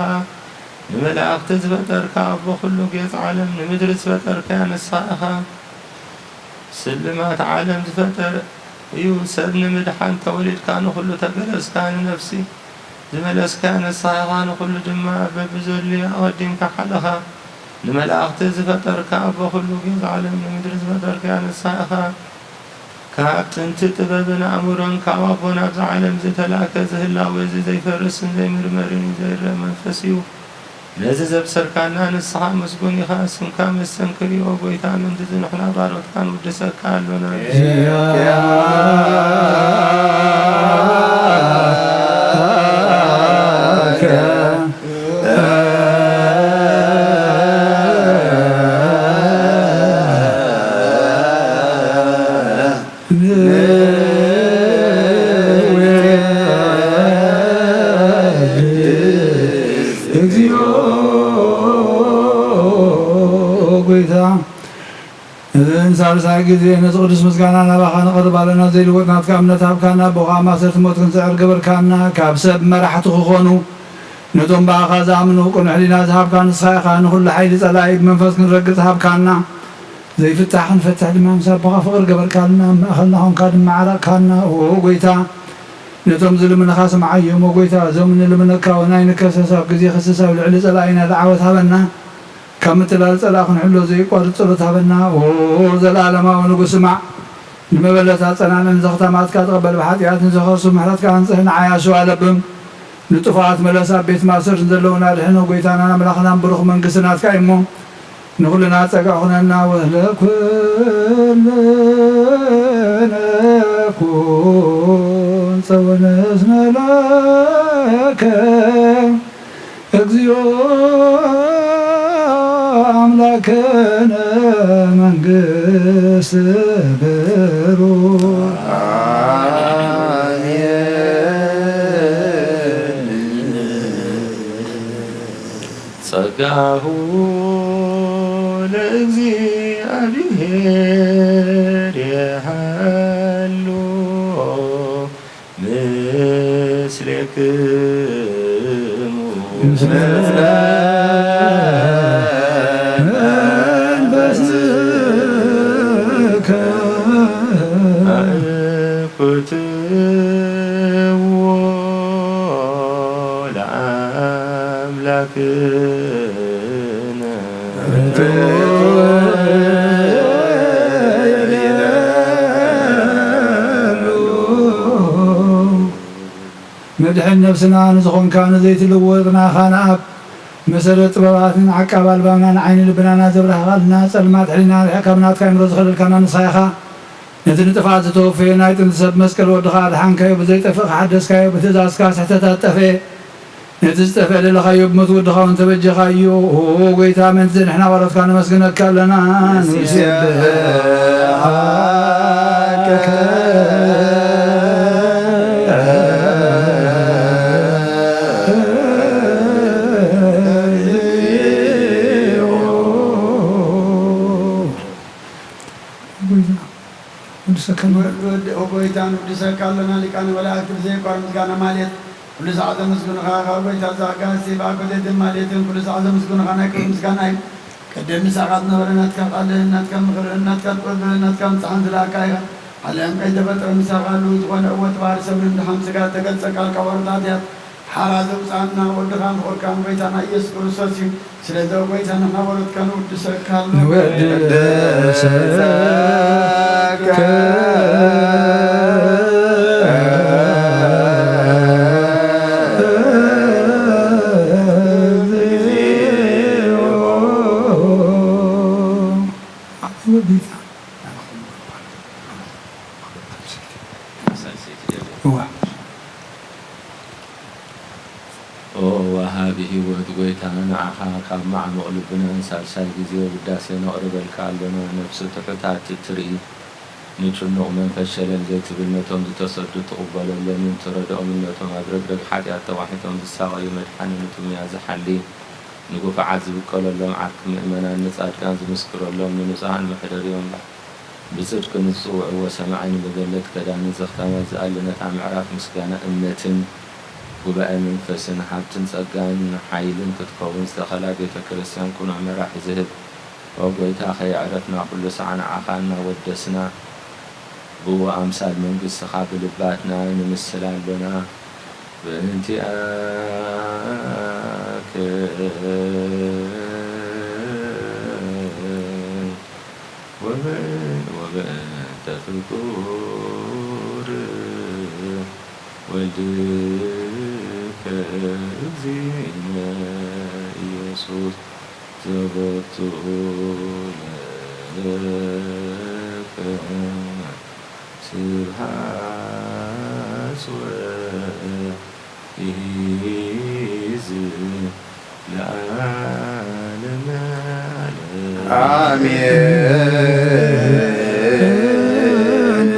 ንመላእኽቲ ዝፈጠርካ ኣቦ ኩሉ ጌጽ ዓለም ንምድሪ ዝፈጠርካያ ንስኻ ኢኻ። ስልማት ዓለም ዝፈጠረ እዩ። ሰብ ንምድሓን ተወሊድካ ንኹሉ ተገለጽካ ንነፍሲ ዝመለስካ ንስኻ ኢኻ። ንኹሉ ድማ በብዘድልዮ ኣቐዲምካ ሓለኻ። ንመላእኽቲ ዝፈጠርካ ኣቦ ኩሉ ጌዝ ዓለም ንምድሪ ዝፈጠርካ ንስኻ ኢኻ። ካብ ጥንቲ ጥበብን ኣእምሮን ካብ ኣቦ ናብዛ ዓለም ዝተላእከ እዚ ህላወ እዚ ዘይፈርስን ዘይምርመርን እዩ። ዘይረአ መንፈስ እዩ። ነዚ ዘብሰርካና ንስኻ ምስጉን ኢኻ። ስምካ መስተንክር እዩ። ኦ ጎይታ፣ ምእንቲ እዚ ንሕና ባሮትካ ንውድሰካ ኣሎና። እግዚኦ ጎይታ፣ ነዚ ንሳልሳይ ግዜ ነዚ ቅዱስ ምስጋና ናባኻ ነቕርብ ኣለና። ዘይልወጥ ናትካ እምነት ሃብካና፣ ብኡ ኸኣ ማእሰርቲ ሞት ክንስዕር ገበርካና። ካብ ሰብ መራሕቲ ክኾኑ ነቶም ብኣኻ ዝኣምኑ ቅኑዕ ሕሊና ዝሃብካ ንስኻ ኢኻ። ንኹሉ ሓይሊ ጸላኢ ብመንፈስ ክንረግጽ ሃብካና። ዘይፍታሕ ክንፈትሕ ድማ ምስ ኣቦኻ ፍቕሪ ገበርካልና። ኣብ ማእኸልና ኾንካ ድማ ዓረቕካና። ኦ ጎይታ፣ ነቶም ዝልምንኻ ስምዓዮም። ኦ ጎይታ፣ እዞም እንልምነካ እውን ኣይንከሰስ። ኣብ ግዜ ክስስ ኣብ ልዕሊ ጸላኢና ዓወት ሃበና። ካብ ምትላል ጸላኢ ክንሕሎ ዘየቋርጽ ጸሎት ሃበና። ኦ ዘለዓለማዊ ንጉስ ስማዕ። ንመበለት ኣጸናንዕ፣ ንዘኽታማትካ ተቐበል፣ ብሓጢኣት ንዘኸሱ ምሕረትካ ኣንጽህ፣ ንዓያሹ ኣለብም። ንጥፉኣት መለስ ኣብ ቤት ማእሰርቲ ዘለዉና ኣድሕኖ ጎይታናን ኣምላኽናን ብሩኽ መንግስቲ ናትካ እዩ እሞ ንኹልና ጸጋ ኩነና ወለኩልነ ኩን ጸወነስነ ለከ እግዚኦ ኣምላከነ መንግስት ብሩ ጸጋሁ ለእግዚኣብሔር የሃሉ ምስሌክሙ። ምስለ መንፈስከ። አእኩትዎ ለአምላክነ። መድሕን ነፍስና ንዝኾንካ ንዘይትልወጥ ናኻ ንኣብ መሰረት ጥበባትን ዓቃብ ኣልባብናን ዓይኒ ልብናና ዘብራህኻልና ጸልማት ሕሊና ርሕካ ብናትካ ይምሮ ዝኸለልካና ንስኻ ኢኻ። ነቲ ንጥፍኣት ዝተወፈየ ናይ ጥንቲ ሰብ መስቀል ወድኻ ኣድሓንካዮ፣ ብዘይጠፍእ ከሓደስካዮ፣ ብትእዛዝካ ስሕተታት ጠፍኤ። ነቲ ዝጠፍአ ደለኻዮ ብሞት ወድኻ እውን ተበጀኻዮ። ኦ ጎይታ፣ ምእንቲ ንሕና ዋሎትካ ነመስግነካ ኣለና። ንስብሐካ። ወዲ ወዲ ኦ ጎይታ ንውድሰካ ኣለና። ሊቃነ መላእክት ብዘይቋር ምስጋና ማለት ኩሉ ሰዓት ዘመስግኑኻ ካብ ጎይታ ዛጋ ሲባ ኮቴትን ማሌትን ኩሉ ሰዓት ዘመስግኑኻ ናይ ክብሪ ምስጋና እዩ። ቅድም ምሳኻ ዝነበረ ናትካ ቃልን ናትካ ምኽርን ናትካ ጥበብን ናትካ ምጽሓን ዝለኣካ ኢኻ። ዓለም ከይተፈጥረ ምሳኻ ህልው ዝኾነ እወ እቲ ባህሪ ሰብ ንምድሓን ስጋ እተገልጸ ቃልካ ወረታት እያ። ሓራ ዘውፅኣና ወድኻን ፍቕርካን ጎይታና ኢየሱስ ክርስቶስ እዩ። ስለዚ ኦ ጎይታ ንሕና ወረትካ ንውድሰካ ኣሎ። ንወድሰካ። እዋ። ኦ ወሃቢ ህይወት ጎይታ፣ ንዓኻ ካብ ማዕሙቕ ልብናን ሳልሳይ ግዜ ውዳሴ ነቕርበልካ ኣሎና። ነፍሲ ትሑታት እትርኢ፣ ንጭኑቕ መንፈስ ሸለል ዘይትብል፣ ነቶም ዝተሰዱ ትቕበለሎምን ትረድኦምን፣ ነቶም ኣብ ረግረግ ሓጢኣት ተዋሒጦም ዝሳቐዩ መድሓኒ ንጥሙያት ዝሓሊ፣ ንግፉዓት ዝብቀለሎም ዓርኪ ምእመናን፣ ንጻድቃን ዝምስክረሎም፣ ንንጹሃን መሕደሪኦም ብጽድቂ ንዝጽውዕዎ ሰማዒ ንበደለት ከዳኒ ዘኽታማት ዝኣሊ ነታ ምዕራፍ ምስጋና እምነትን ጉባኤ መንፈስን ሃብትን ጸጋን ሓይልን ክትከውን ዝተኸላ ቤተ ክርስቲያን ቅኑዕ መራሒ ዝህብ ኦ ጎይታ ከየዕረፍና ኩሉ ሳዕ ንዓኻ እናወደስና ብኡ ኣምሳል መንግስትኻ ብልባትና ንምስል ኣሎና። በእንቲኣክን ወበእንተ ፍቁር ወልድከ እግዚእነ ኢየሱስ ዘቦቱ ለከ ስብሐት ወኢዝ ለዓለመ ዓለም። ኣሜን።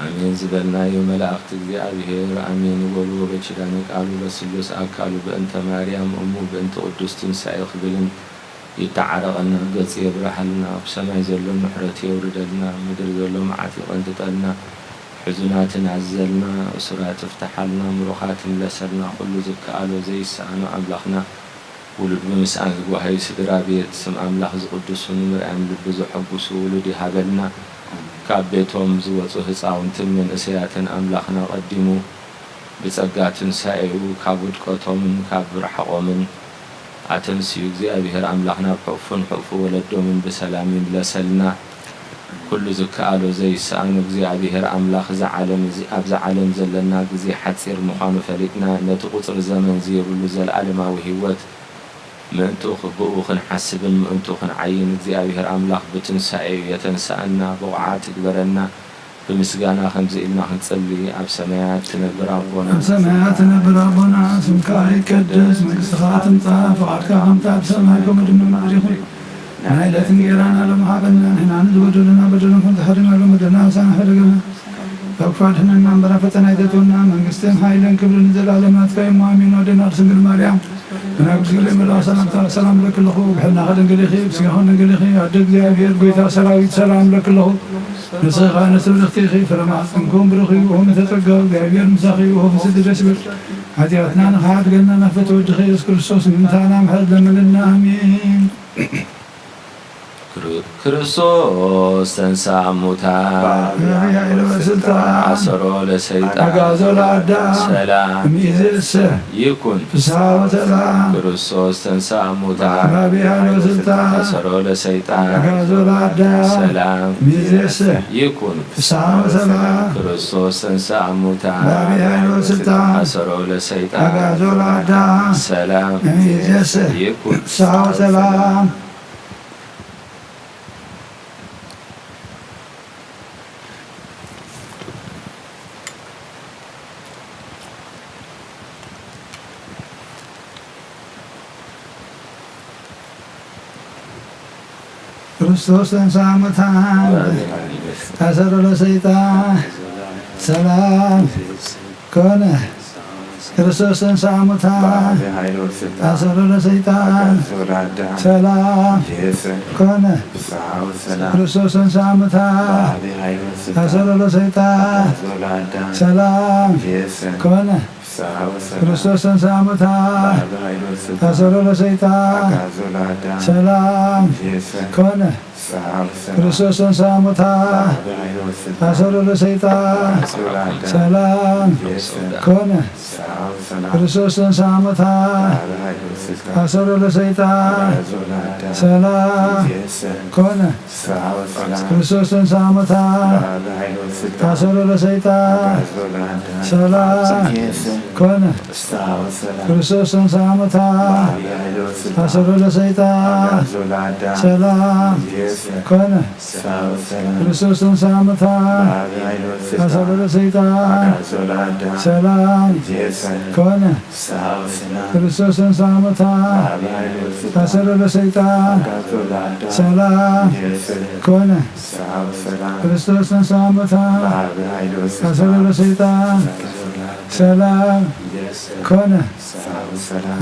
ኣሜን ዝበልናዮ መላእኽቲ እግዚኣብሔር ኣሜን ይበሉ። ወበኪዳነ ቃሉ በስሉስ ኣካሉ በእንተ ማርያም እሙ በእንተ ቅዱስ ትንሳኤ ክብልን ይተዓረቐና፣ ገጽ የብርሃልና፣ ኣብ ሰማይ ዘሎ ምሕረት የውርደልና፣ ምድሪ ዘሎ መዓት ይቐንጥጠልና፣ ሕዙናት ናዝዘልና፣ እሱራት ፍታሓልና፣ ምሩኻት ምለሰልና፣ ኩሉ ዝከኣሎ ዘይሰኣኖ ኣምላኽና፣ ውሉድ ብምስኣን ዝጓሃዩ ስድራ ቤት፣ ስም ኣምላኽ ዝቕድሱ፣ ንምርኣዮም ልቢ ዘሐጉሱ ውሉድ ይሃበልና። ካብ ቤቶም ዝወጹ ህጻውንትን መንእሰያትን ኣምላኽና ቀዲሙ ብጸጋ ትንሳኤኡ ካብ ውድቀቶምን ካብ ርሕቖምን ኣተንስዩ፣ እግዚኣብሔር ኣምላኽና ኣብ ሕቑፉን ሕቑፊ ወለዶምን ብሰላም ይምለሰልና። ኩሉ ዝከኣሎ ዘይሰኣኖ እግዚኣብሔር ኣምላኽ እዛ ዓለም እዚ ኣብዛ ዓለም ዘለና ግዜ ሓጺር ምዃኑ ፈሊጥና ነቲ ቁጽሪ ዘመን ዝየብሉ ዘለኣለማዊ ህይወት ምእንትኡ ብእኡ ክንሓስብን ምእንትኡ ክንዓይን እግዚኣብሔር ኣምላኽ ብትንሳኤኡ የተንስኣና ብቑዓት ይግበረና። ብምስጋና ከምዚ ኢልና ክንጽሊ፣ ኣብ ሰማያት ትነብር ኣቦና፣ ኣብ ሰማያት ትነብር ኣቦና፣ ስምካ ይቀደስ፣ መንግስትኻ ትምጻእ፣ ፍቓድካ ከምቲ ኣብ ሰማይ ከምኡ ድማ ኣብ ምድሪ ይኹን። ናይ ዕለት እንጌራና ሎም ሃበና፣ ንሕና ንዝበደሉና በደሎም ከም ዝሓደግናሎም በደልና ንሳና ሕደገና። ካብ ክፉ ኣድሕነና እምበር ኣብ ፈተና ኣይተእትወና፣ መንግስትን ሓይልን ክብርን ንዘለኣለም ናትካ እዩ። ኣሜን። ወደና ድንግል ማርያም፣ ብናይ ቅዱስ ገብርኤል መልኣክ ሰላምታ ሰላም እለኪ ኣለኹ። ብሕልናኺ ድንግል ኢኺ፣ ብስጋኺ ድንግል ኢኺ። ኣደ እግዚኣብሔር፣ ጎይታ ሰራዊት፣ ሰላም እለኪ ኣለኹ። ንስኺ ኸኣ ንስብርኽቲ ኢኺ፣ ፍረ ማሕፀንኩም ብሩኽ እዩ። ኦም እተጸጋ እግዚኣብሔር ምሳኺ እዩ። ኦም ስዲ ደስ ይበል። ሓጢኣትና ንኽሓድገና ናብ ፍትወ ወድኺ ኢየሱስ ክርስቶስ ንምንታና ምሕረት ለምንልና። ኣሜን። ክር-፣ ክርስቶስ ተንሥአ እሙታን፣ በዐቢይ ኃይል ወስልጣን፣ አሰሮ ለሰይጣን፣ አግዓዞ ለአዳም፣ ሰላም እምይእዜሰ ይኩን፣ ፍስሐ ወሰላም። ክርስቶስ ተንሥአ እሙታን፣ በዐቢይ ኃይል ወስልጣን፣ አሰሮ ለሰይጣን፣ አግዓዞ ለአዳም፣ ሰላም እምይእዜሰ ይኩን፣ ፍስሐ ወሰላም። ክርስቶስ ተንሥአ እሙታን፣ በዐቢይ ኃይል ወስልጣን፣ አሰሮ ለሰይጣን፣ አግዓዞ ለአዳም፣ ሰላም እምይእዜሰ ይኩን፣ ፍስሐ ወሰላም። ክርስቶስ ተንሥአ እሙታን፣ አሰሮ ለሰይጣን፣ ሰላም ኮነ። ክርስቶስ ተንሥአ እሙታን፣ በዐቢይ ኃይል ወስልጣን፣ አሰሮ ለሰይጣን፣ አግዓዞ ለአዳም፣ ሰላም እምይእዜሰ ኮነ። ፍስሐ ወሰላም። ክርስቶስ ተንሥአ እሙታን፣ በዐቢይ ኃይል ወስልጣን፣ አሰሮ ለሰይጣን፣ አግዓዞ ለአዳም፣ ሰላም እምይእዜሰ ኮነ። ፍስሐ ወሰላም። ክርስቶስ ተንሥአ እሙታን፣ በዐቢይ ኃይል ወስልጣን፣ አሰሮ ለሰይጣን፣ አግዓዞ ለአዳም፣ ሰላም እምይእዜሰ ኮነ። ፍስሐ ወሰላም። ክርስቶስ ተንሥአ እሙታን፣ በዐቢይ ኃይል ወስልጣን፣ አሰሮ ለሰይጣን፣ አግዓዞ ለአዳም፣ ሰላም እምይእዜሰ ኮነ። ፍስሐ ወሰላም። ክርስቶስ ተንሥአ እሙታን፣ በዐቢይ ኃይል ወስልጣን፣ አሰሮ ለሰይጣን፣ አግዓዞ ለአዳም፣ ሰላም እምይእዜሰ ኮነ። ፍስሐ ወሰላም። ክርስቶስ ተንሥአ እሙታን፣ በዐቢይ ኃይል ወስልጣን፣ አሰሮ ለሰይጣን፣ አግዓዞ ለአዳም፣ ሰላም እምይእዜሰ ኮነ። ፍስሐ ወሰላም። ክርስቶስ ተንሥአ እሙታን፣ በዐቢይ ኃይል ወስልጣን፣ አሰሮ ለሰይጣን፣ አግዓዞ ለአዳም፣ ሰላም እምይእዜሰ ኮነ። ፍስሐ ወሰላም። ክርስቶስ ተንሥአ እሙታን፣ በዐቢይ ኃይል ወስልጣን፣ አሰሮ ለሰይጣን፣ አግዓዞ ለአዳም፣ ሰላም እምይእዜሰ ኮነ። ፍስሐ ወሰላም። ክርስቶስ ተንሥአ እሙታን፣ በዐቢይ ኃይል ወስልጣን፣ አሰሮ ለሰይጣን፣ አግዓዞ ለአዳም፣ ሰላም እምይእዜሰ ኮነ። ፍስሐ ወሰላም። ክርስቶስ ተንሥአ እሙታን፣ በዐቢይ ኃይል ወስልጣን፣ አሰሮ ለሰይጣን፣ አግዓዞ ለአዳም፣ ሰላም እምይእዜሰ ኮነ። ፍስሐ ወሰላም።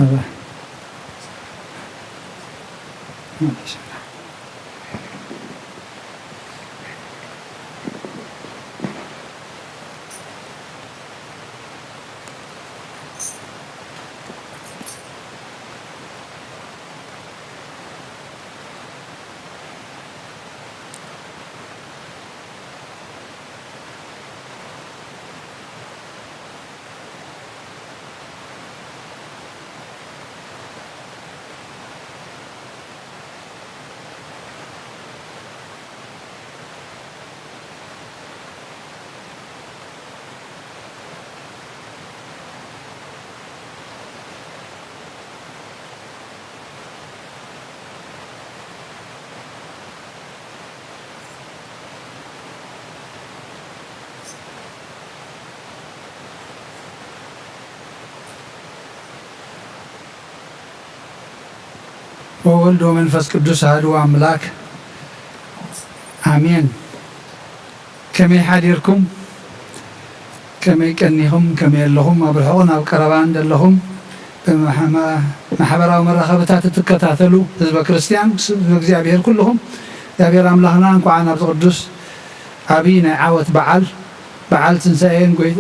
ወወልድ ወመንፈስ ቅዱስ ኣሐዱ ኣምላክ ኣሜን። ከመይ ሓዲርኩም? ከመይ ቀኒኹም? ከመይ ኣለኹም? ኣብ ርሑቕን ኣብ ቀረባን ዘለኹም ብማሕማ-፣ ማሕበራዊ መራኸብታት እትከታተሉ ህዝበ ክርስትያን፣ ህዝበ እግዚኣብሔር ኩልኹም፣ እግዚኣብሔር ኣምላኽና እንኳዕ ናብዚ ቅዱስ ዓብዪ ናይ ዓወት በዓል፣ በዓል ትንሳኤን ጎይ-፣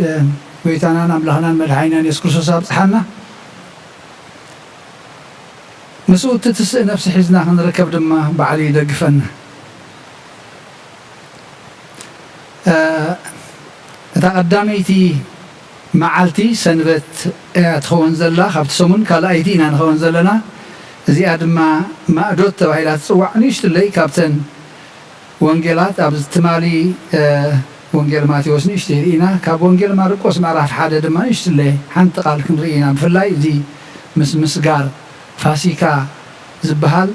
ጎይታናን ኣምላኽናን መድሓኒናን የሱስ ክርስቶስ ኣብጽሓና። ምስኡ እትትስእ ነፍሲ ሒዝና ክንርከብ ድማ ባዕሉ ይደግፈና። እ፣ እታ ቀዳመይቲ መዓልቲ ሰንበት እያ ትኸውን ዘላ፣ ካብቲ ሰሙን ካልኣይቲ ኢና ንኸውን ዘለና። እዚኣ ድማ ማእዶት ተባሂላ ትጽዋዕ፣ ንእሽትለይ ካብተን ወንጌላት ኣብ ትማሊ ወንጌል ማቴዎስ ንእሽተይ ርኢና፣ ካብ ወንጌል ማርቆስ ምዕራፍ ሓደ ድማ ንእሽትለ ሓንቲ ቃል ክንርኢ ኢና። ብፍላይ እዚ ምስ ምስጋር ፋሲካ ዝበሃል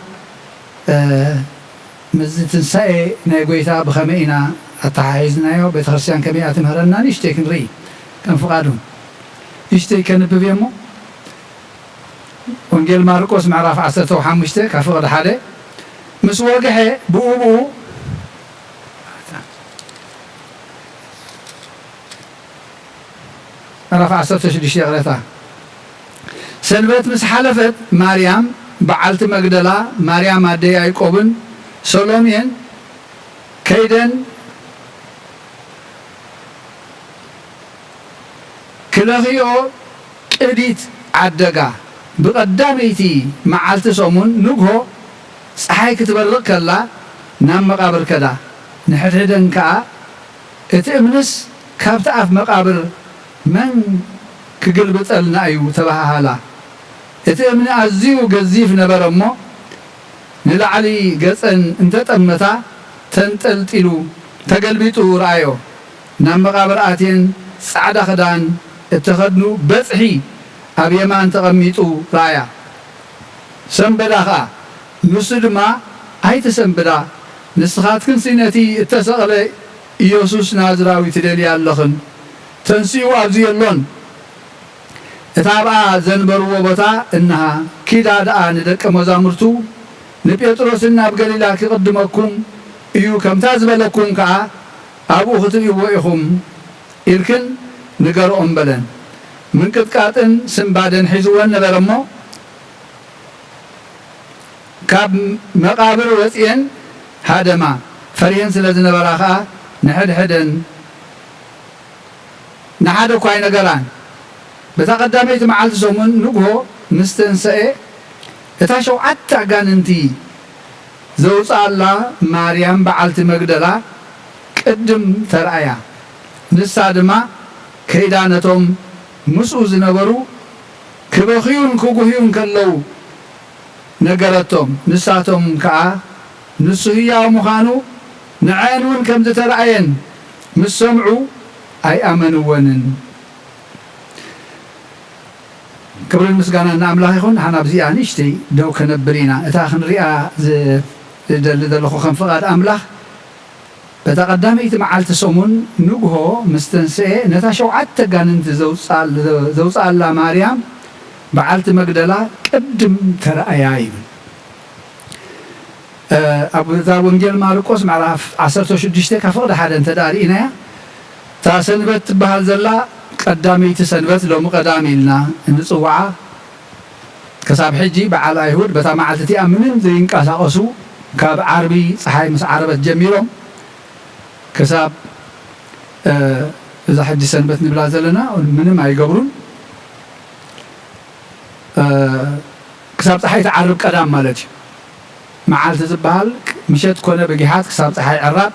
ምስዚ ትንሳኤ ናይ ጎይታ ብኸመይ ኢና ኣተሓሒዝናዮ፣ ቤተ ክርስቲያን ከመይ እያ ትምህረና ንእሽተይ ክንርኢ ከም ፍቓዱ ንእሽተይ ከንብብ እየ እሞ። ወንጌል ማርቆስ ምዕራፍ ዓሰርተ ሓሙሽተ ካብ ፍቕዲ ሓደ ምስ ወግሐ ብኡ ብኡ ምዕራፍ ዓሰርተ ሽዱሽተ ይቕረታ። ሰንበት ምስ ሓለፈት ማርያም በዓልቲ መግደላ፣ ማርያም ኣደ ያዕቆብን ሰሎሜን ከይደን ክለኽዮ ቅዲት ዓደጋ። ብቐዳመይቲ መዓልቲ ሰሙን ንግሆ ጸሓይ ክትበርቕ ከላ ናብ መቓብር ከዳ። ንሕድሕደን ከኣ እቲ እምንስ ካብቲ ኣፍ መቓብር መን ክግልብጠልና እዩ ተባሃሃላ። እቲ እምኒ ኣዝዩ ገዚፍ ነበረ እሞ ንላዕሊ ገጸን እንተጠመታ ተንጠልጢሉ ተገልቢጡ ረኣዮ። ናብ መቓብር ኣትየን ጻዕዳ ክዳን እተኸድኑ በጽሒ ኣብ የማን ተቐሚጡ ረኣያ። ሰንበዳ ኸኣ። ንሱ ድማ ኣይትሰንብዳ፣ ንስኻትክንሲ ነቲ እተሰቕለ ኢየሱስ ናዝራዊ ትደልያ ኣለኽን። ተንሲኡ ኣብዚ የሎን። እታ ኣብኣ ዘንበርዎ ቦታ እንሃ፣ ኪዳ ደኣ ንደቀ መዛሙርቱ ንጴጥሮስን ናብ ገሊላ ክቕድመኩም እዩ፣ ከምታ ዝበለኩም ከኣ ኣብኡ ክትርእይዎ ኢኹም ኢልክን ንገርኦም በለን። ምንቅጥቃጥን ስንባደን ሒዝወን ነበረ እሞ፣ ካብ መቓብር ወጺኤን ሃደማ። ፈሪሀን ስለ ዝነበራ ኸኣ ንሕድሕደን ንሓደ እኳ ኣይነገራን። በታ ቀዳመይቲ መዓልቲ ሰሙን ንግሆ ምስ ተንሰኤ፣ እታ ሸውዓተ ኣጋንንቲ ዘውጽኣላ ማርያም በዓልቲ መግደላ ቅድም ተራእያ። ንሳ ድማ ከይዳ ነቶም ምስኡ ዝነበሩ ክበኽዩን ክጉህዩን ከለዉ ነገረቶም። ንሳቶም ከኣ ንሱ ህያው ምዃኑ ንዐን እውን ከም ዝተራእየን ምስ ሰምዑ ኣይኣመንወንን። ክብርን ምስጋናን ንኣምላኽ ይኹን። ንሓና ኣብዚኣ ንእሽተይ ደው ከነብል ኢና። እታ ክንሪኣ ዝደሊ ዘለኹ ከም ፍቓድ ኣምላኽ፣ በታ ቀዳመይቲ መዓልቲ ሰሙን ንግሆ ምስ ተንስኤ፣ ነታ ሸውዓተ ኣጋንንቲ ዘውጽኣል-፣ ዘውጽኣላ ማርያም በዓልቲ መግደላ ቅድም ተራእያ ይብል። እ፣ ኣብ እዛ ወንጌል ማርቆስ ምዕራፍ ዓሰርተ ሽዱሽተ ካብ ፍቕዲ ሓደ እንተ ደኣ ርኢናያ፣ እታ ሰንበት ትበሃል ዘላ ቀዳመይቲ ሰንበት፣ ሎሚ ቀዳም ኢልና እንጽውዓ፣ ክሳብ ሕጂ በዓል ኣይሁድ በታ መዓልቲ እቲኣ ምንም ዘይንቀሳቐሱ፣ ካብ ዓርቢ ጸሓይ ምስ ዓረበት ጀሚሮም ክሳብ፣ እ፣ እዛ ሕጂ ሰንበት ንብላ ዘለና ምንም ኣይገብሩን። እ፣ ክሳብ ጸሓይ ትዓርብ ቀዳም ማለት እዩ። መዓልቲ ዝበሃል ምሸት ኮነ ብጊሓት ክሳብ ጸሓይ ዕራብ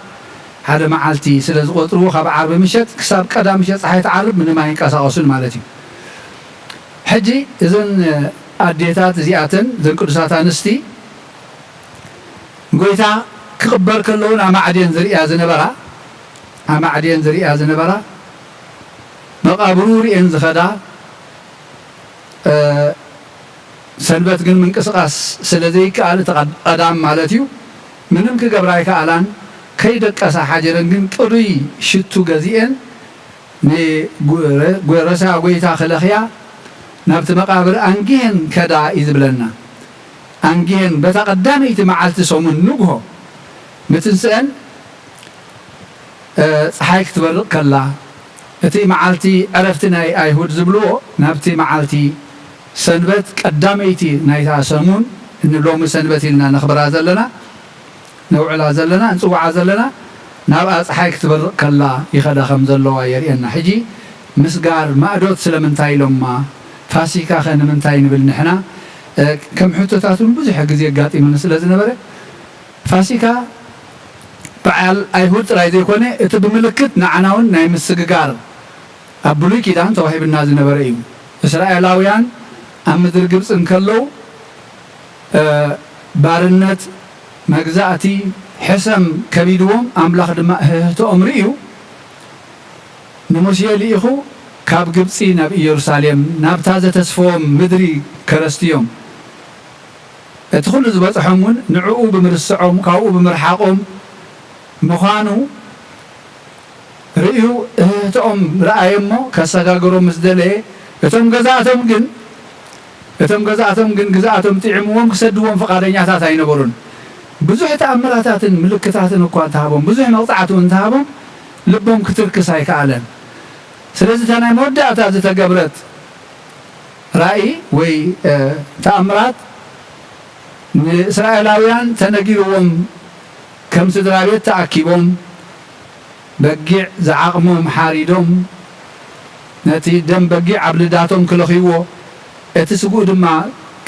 ሓደ መዓልቲ ስለ ዝቖጽርዎ፣ ካብ ዓርቢ ምሸት ክሳብ ቀዳም ምሸት ጸሓይ ትዓርብ ምንም ኣይንቀሳቐሱን ማለት እዩ። ሕጂ እዘን ኣዴታት እዚኣተን፣ እዘን ቅዱሳት ኣንስቲ፣ ጎይታ ክቕበር ከለውን ኣማዕድየን ዝርእያ ዝነበራ፣ ኣማዕድየን ዝርእያ ዝነበራ፣ መቓብሩ ርእየን ዝኸዳ፣ እ፣ ሰንበት ግን ምንቅስቓስ ስለ ዘይከኣል፣ እቲ ቀድ-፣ ቀዳም ማለት እዩ፣ ምንም ክገብራ ኣይከኣላን። ከይደቀሳ ሓጀረን ግን ጥሩይ ሽቱ ገዚኤን ንጉ-፣ ረ-፣ ጎ-፣ ረሳ ጎይታ ክለኽያ ናብቲ መቓብር ኣንጊሀን ከዳ እዩ ዝብለና። ኣንጊሀን በታ ቀዳመይቲ መዓልቲ ሰሙን ንግሆ ምትንስአን፣ እ፣ ጸሓይ ክትበርቕ ከላ፣ እቲ መዓልቲ ዕረፍቲ ናይ ኣይሁድ ዝብልዎ፣ ናብቲ መዓልቲ ሰንበት ቀዳመይቲ ናይታ ሰሙን፣ ንሎሚ ሰንበት ኢልና ነኽብራ ዘለና፣ ነውዕላ ዘለና፣ እንጽውዓ ዘለና፣ ናብኣ ጸሓይ ክትበርቕ ከላ ይኸዳ ከም ዘለዋ የርእየና። ሕጂ ምስጋር ማእዶት ስለምንታይ ኢሎማ? ፋሲካኸ ንምንታይ ንብል ንሕና? እ፣ ከም ሕቶታት እውን ብዙሕ ግዜ ኣጋጢሙኒ ስለ ዝነበረ፣ ፋሲካ በዓል ኣይሁድ ጥራይ ዘይኮነ፣ እቲ ብምልክት ንዓና እውን ናይ ምስግጋር፣ ኣብ ብሉይ ኪዳን ተዋሂብና ዝነበረ እዩ። እስራኤላውያን ኣብ ምድሪ ግብጺ እንከለዉ፣ እ፣ ባርነት፣ መግዛእቲ፣ ሕሰም ከቢድዎም፣ ኣምላኽ ድማ እህህቶኦም ርእዩ፣ ንሙሴ ልኢኹ ካብ ግብጺ ናብ ኢየሩሳሌም፣ ናብታ ዘተስፈዎም ምድሪ ከረስትዮም። እቲ ኹሉ ዝበጽሖም እውን ንዕኡ ብምርስዖም፣ ካብኡ ብምርሓቖም ምዃኑ ርእዩ፣ እህህቶኦም ረኣየ እሞ፣ ከሰጋግሮም ምስ ደለየ፣ እቶም ገዛእቶም ግን፣ እቶም ገዛእቶም ግን ግዝኣቶም ጥዒምዎም ክሰድዎም ፍቓደኛታት ኣይነበሩን። ብዙሕ ተኣምራታትን ምልክታትን እኳ እንተሃቦም፣ ብዙሕ መቕጻዕቲ እውን እንተሃቦም፣ ልቦም ክትርክስ ኣይከኣለን። ስለዚ እታ ናይ መወዳእታ ዝተገብረት ራእይ ወይ፣ እ፣ ተኣምራት ንእስራኤላውያን ተነጊርዎም፣ ከም ስድራ ቤት ተኣኪቦም፣ በጊዕ ዝዓቕሞም ሓሪዶም፣ ነቲ ደም በጊዕ ኣብ ልዳቶም ክለኽይዎ፣ እቲ ስግኡ ድማ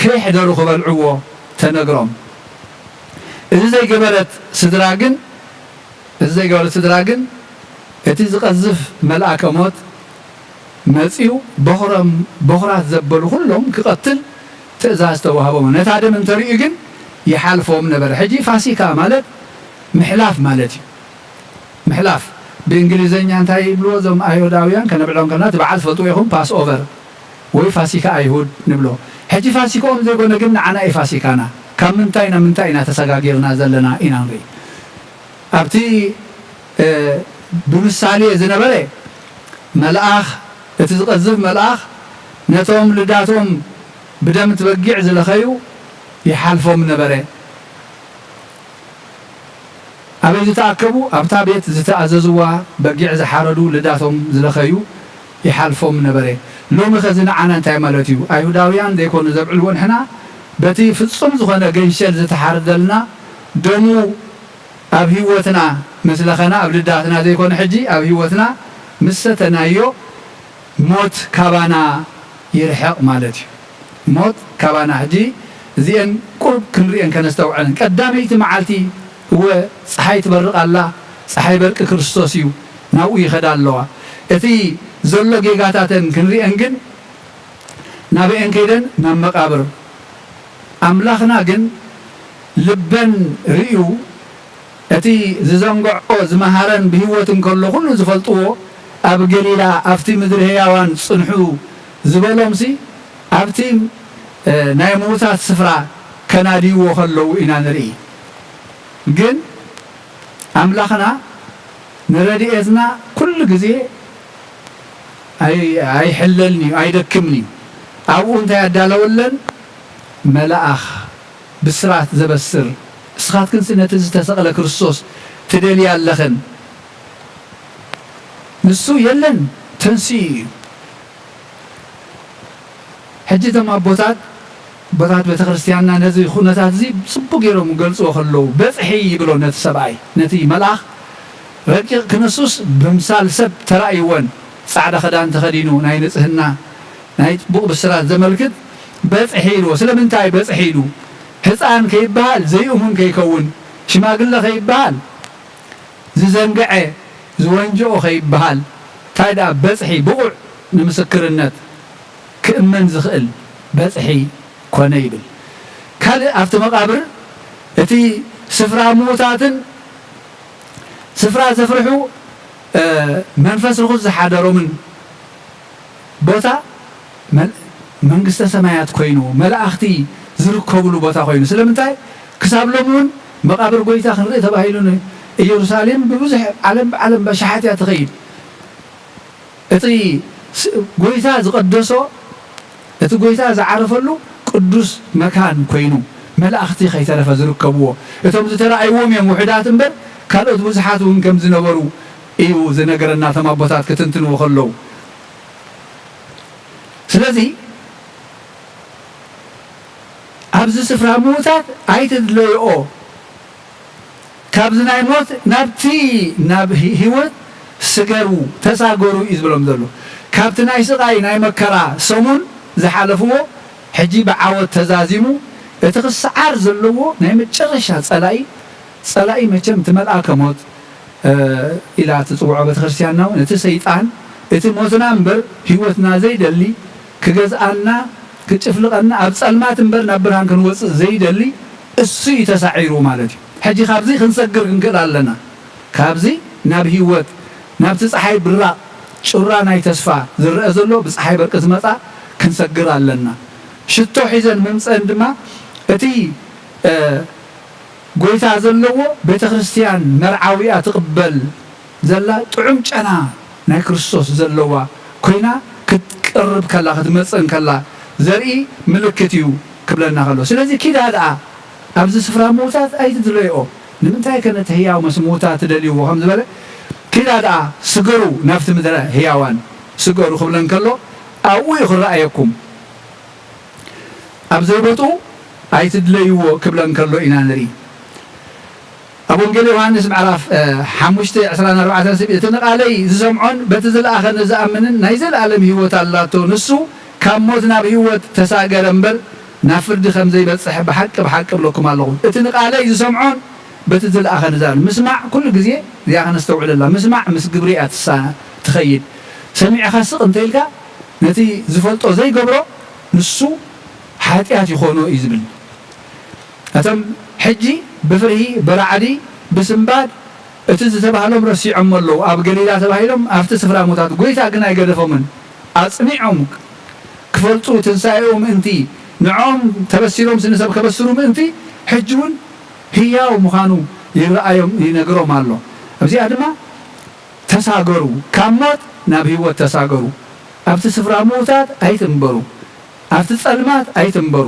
ከይሕደሩ ክበልዕዎ ተነግሮም። እዚ ዘይገበረት ስድራ ግን፣ እዚ ዘይገበረት ስድራ ግን፣ እቲ ዝቐዝፍ መልኣከ ሞት መጺኡ፣ በኹሮም፣ በኹራት ዘበሉ ኩሎም ክቐትል ትእዛዝ ተዋህቦም። ነታ ደም እንተርእዩ ግን ይሓልፎም ነበረ። ሕጂ ፋሲካ ማለት ምሕላፍ ማለት እዩ። ምሕላፍ ብእንግሊዘኛ እንታይ ይብልዎ እዞም ኣይሁዳውያን? ከነብዕሎም ከለና እቲ በዓል ትፈልጥዎ ኢኹም፣ ፓስ ኦቨር ወይ ፋሲካ ኣይሁድ ንብሎ። ሕጂ ፋሲካኦም ዘይኮነ ግን ንዓና እዩ ፋሲካና። ካብ ምንታይ ናብ ምንታይ ኢና ተሰጋጊርና ዘለና ኢና ንርኢ። ኣብቲ፣ እ፣ ብምሳሌ ዝነበረ መልኣኽ፣ እቲ ዝቐዝፍ መልኣኽ ነቶም ልዳቶም ብደም እቲ በጊዕ ዝለኸዩ ይሓልፎም ነበረ። ኣበይ ዝተኣከቡ? ኣብታ ቤት ዝተኣዘዝዋ በጊዕ ዝሓረዱ ልዳቶም ዝለኸዩ ይሓልፎም ነበረ። ሎሚ ኸዚ ንዓና እንታይ ማለት እዩ? ኣይሁዳውያን ዘይኮኑ ዘብዕልዎ ንሕና በቲ ፍጹም ዝኾነ ገንሸል ዝተሓርደልና ደሙ ኣብ ህይወትና ምስ ለኸና፣ ኣብ ልዳትና ዘይኮነ ሕጂ ኣብ ህይወትና ምስ ሰተናዮ ሞት ካባና ይርሐቕ ማለት እዩ። ሞት ካባና ሕጂ እዚኤን ቁሩብ ክንሪኤን ከነስተውዕለን። ቀዳመይቲ መዓልቲ እወ ጸሓይ ትበርቕ ኣላ፣ ጸሓይ በርቂ ክርስቶስ እዩ፣ ናብኡ ይኸዳ ኣለዋ። እቲ ዘሎ ጌጋታተን ክንሪኤን ግን ናበኤን ከይደን ናብ መቃብር። ኣምላኽና ግን ልበን ርእዩ እቲ ዝዘንግዖ ዝመሃረን ብህይወት እንከሎ ኩሉ ዝፈልጥዎ ኣብ ገሊላ ኣብቲ ምድሪ ህያዋን ጽንሑ ዝበሎምሲ ኣብቲ፣ እ፣ ናይ ምዉታት ስፍራ ከናድይዎ ከለዉ ኢና ንርኢ። ግን ኣምላኽና ንረድኤትና ኩሉ ግዜ ኣይ-፣ ኣይሕለልን እዩ፣ ኣይደክምን እዩ። ኣብኡ እንታይ ኣዳለወለን? መልኣኽ ብስራት ዘበስር፣ እስኻትክንሲ ነቲ ዝተሰቕለ ክርስቶስ ትደልያ ኣለኽን? ንሱ የለን፣ ተንሲኡ እዩ። ሕጂ እቶም ኣቦታት፣ ኣቦታት ቤተ ክርስቲያንና ነዚ ኩነታት እዚ ጽቡቅ ገይሮም ይገልጽዎ ከለዉ፣ በጽሒ ይብሎ ነቲ ሰብኣይ፣ ነቲ መልኣኽ ረቂቕ ክንሱስ ብምሳል ሰብ ተራእይወን፣ ጻዕዳ ክዳን ተኸዲኑ፣ ናይ ንጽህና፣ ናይ ጽቡቕ ብስራት ዘመልክት በጽሒ ኢልዎ። ስለምንታይ በጽሒ ኢሉ? ህጻን ከይበሃል፣ ዘይእሙን ከይከውን፣ ሽማግለ ከይበሃል፣ ዝዘንግዐ፣ ዝወንጀኦ ከይበሃል፣ እንታይ ደኣ በጽሒ ብቑዕ ንምስክርነት ክእመን ዝኽእል በጽሒ ኮነ ይብል። ካልእ ኣብቲ መቓብር እቲ ስፍራ ምዉታትን ስፍራ ዘፍርሑ፣ እ፣ መንፈስ ርኹስ ዝሓደሮምን ቦታ መል-፣ መንግስተ ሰማያት ኮይኑ፣ መላእኽቲ ዝርከብሉ ቦታ ኮይኑ፣ ስለምንታይ ክሳብ ሎሚ እውን መቓብር ጎይታ ክንርኢ ተባሂሉ ንኢየሩሳሌም ብብዙሕ ዓለም ብዓለም በሽሓት እያ ትኸይድ። እቲ ስ-፣ ጎይታ ዝቐደሶ፣ እቲ ጎይታ ዝዓረፈሉ ቅዱስ መካን ኮይኑ፣ መላእኽቲ ከይተረፈ ዝርከብዎ፣ እቶም ዝተራእይዎም እዮም ውሑዳት እምበር፣ ካልኦት ብዙሓት እውን ከም ዝነበሩ እዩ ዝነገረና፣ እቶም ኣቦታት ክትንትንዎ ከለዉ። ስለዚ ኣብዚ ስፍራ ምዉታት ኣይትድለይኦ፣ ካብዚ ናይ ሞት ናብቲ ናብ ሂ-፣ ህይወት ስገሩ፣ ተሳገሩ እዩ ዝብሎም ዘሎ። ካብቲ ናይ ስቓይ ናይ መከራ ሰሙን ዝሓለፍዎ ሕጂ ብዓወት ተዛዚሙ፣ እቲ ክሰዓር ዘለዎ ናይ መጨረሻ ጸላኢ፣ ጸላኢ መቸም እቲ መልኣከ ሞት፣ እ፣ ኢላ ትጽውዖ ቤተክርስትያንና እውን፣ እቲ ሰይጣን፣ እቲ ሞትና እምበር ህይወትና ዘይደሊ፣ ክገዝኣና፣ ክጭፍልቐና፣ ኣብ ጸልማት እምበር ናብ ብርሃን ክንወጽእ ዘይደሊ፣ እሱ እዩ ተሳዒሩ ማለት እዩ። ሕጂ ካብዚ ክንሰግር ክንክእል ኣለና። ካብዚ ናብ ህይወት፣ ናብቲ ጸሓይ ብራቕ፣ ጩራ ናይ ተስፋ ዝረአ ዘሎ ብጸሓይ በርቂ ዝመጻ ክንሰግር ኣለና። ሽቶ ሒዘን ምምጸን ድማ እቲ፣ እ፣ ጎይታ ዘለዎ ቤተ ክርስቲያን መርዓዊኣ ትቕበል ዘላ ጥዑም ጨና ናይ ክርስቶስ ዘለዋ ኮይና ክትቀርብ ከላ፣ ክትመጽእ ከላ ዘርኢ ምልክት እዩ ክብለና ከሎ። ስለዚ ኪዳ ደኣ ኣብዚ ስፍራ ምዉታት ኣይትድለይኦ። ንምንታይ ከ ነቲ ህያው ምስ ምዉታት ትደልይዎ ከም ዝበለ፣ ኪዳ ደኣ ስገሩ ናብቲ ምድረ ህያዋን ስገሩ ክብለን ከሎ ኣብኡ እዩ ክረኣየኩም። ኣብ ዘይቦትኡ ኣይትድለይዎ ክብለን ከሎ ኢና ንርኢ። ኣብ ወንጌል ዮሃንስ ምዕራፍ፣ እ፣ ሓሙሽተ ዕስራን ኣርባዕተን ስብ፣ እቲ ንቓለይ ዝሰምዖን በቲ ዝለኣኸኒ ዝኣምንን ናይ ዘለኣለም ህይወት ኣላቶ። ንሱ ካብ ሞት ናብ ህይወት ተሳገረ እምበር ናብ ፍርዲ ከም ዘይበጽሕ ብሓቂ ብሓቂ እብለኩም ኣለኹ። እቲ ንቓለይ ዝሰምዖን በቲ ዝለኣኸኒ ዝኣምን። ምስማዕ ኩሉ ግዜ እዚኣ ከነስተውዕለላ። ምስማዕ ምስ ግብሪ እያ ትሳ-፣ ትኸይድ። ሰሚዕኻ ስቕ እንተ ኢልካ ነቲ ዝፈልጦ ዘይገብሮ ንሱ ሓጢኣት ይኾኖ እዩ ዝብል። እቶም ሕጂ ብፍርሂ፣ ብራዕዲ፣ ብስንባድ እቲ ዝተባህሎም ረሲዖሞ ኣለዉ። ኣብ ገሊላ ተባሂሎም ኣብቲ ስፍራ ሞታት፣ ጐይታ ግን ኣይገደፎምን። ኣጽኒዖም ክፈልጡ ትንሳኤኡ ምእንቲ፣ ንዕኦም ተበሲሮምሲ ንሰብ ከበስሩ ምእንቲ፣ ሕጂ እውን ህያው ምዃኑ ይረኣዮም፣ ይነግሮም ኣሎ። ኣብዚኣ ድማ ተሳገሩ፣ ካብ ሞት ናብ ህይወት ተሳገሩ። ኣብቲ ስፍራ ምዉታት ኣይትንበሩ፣ ኣብቲ ጸልማት ኣይትንበሩ፣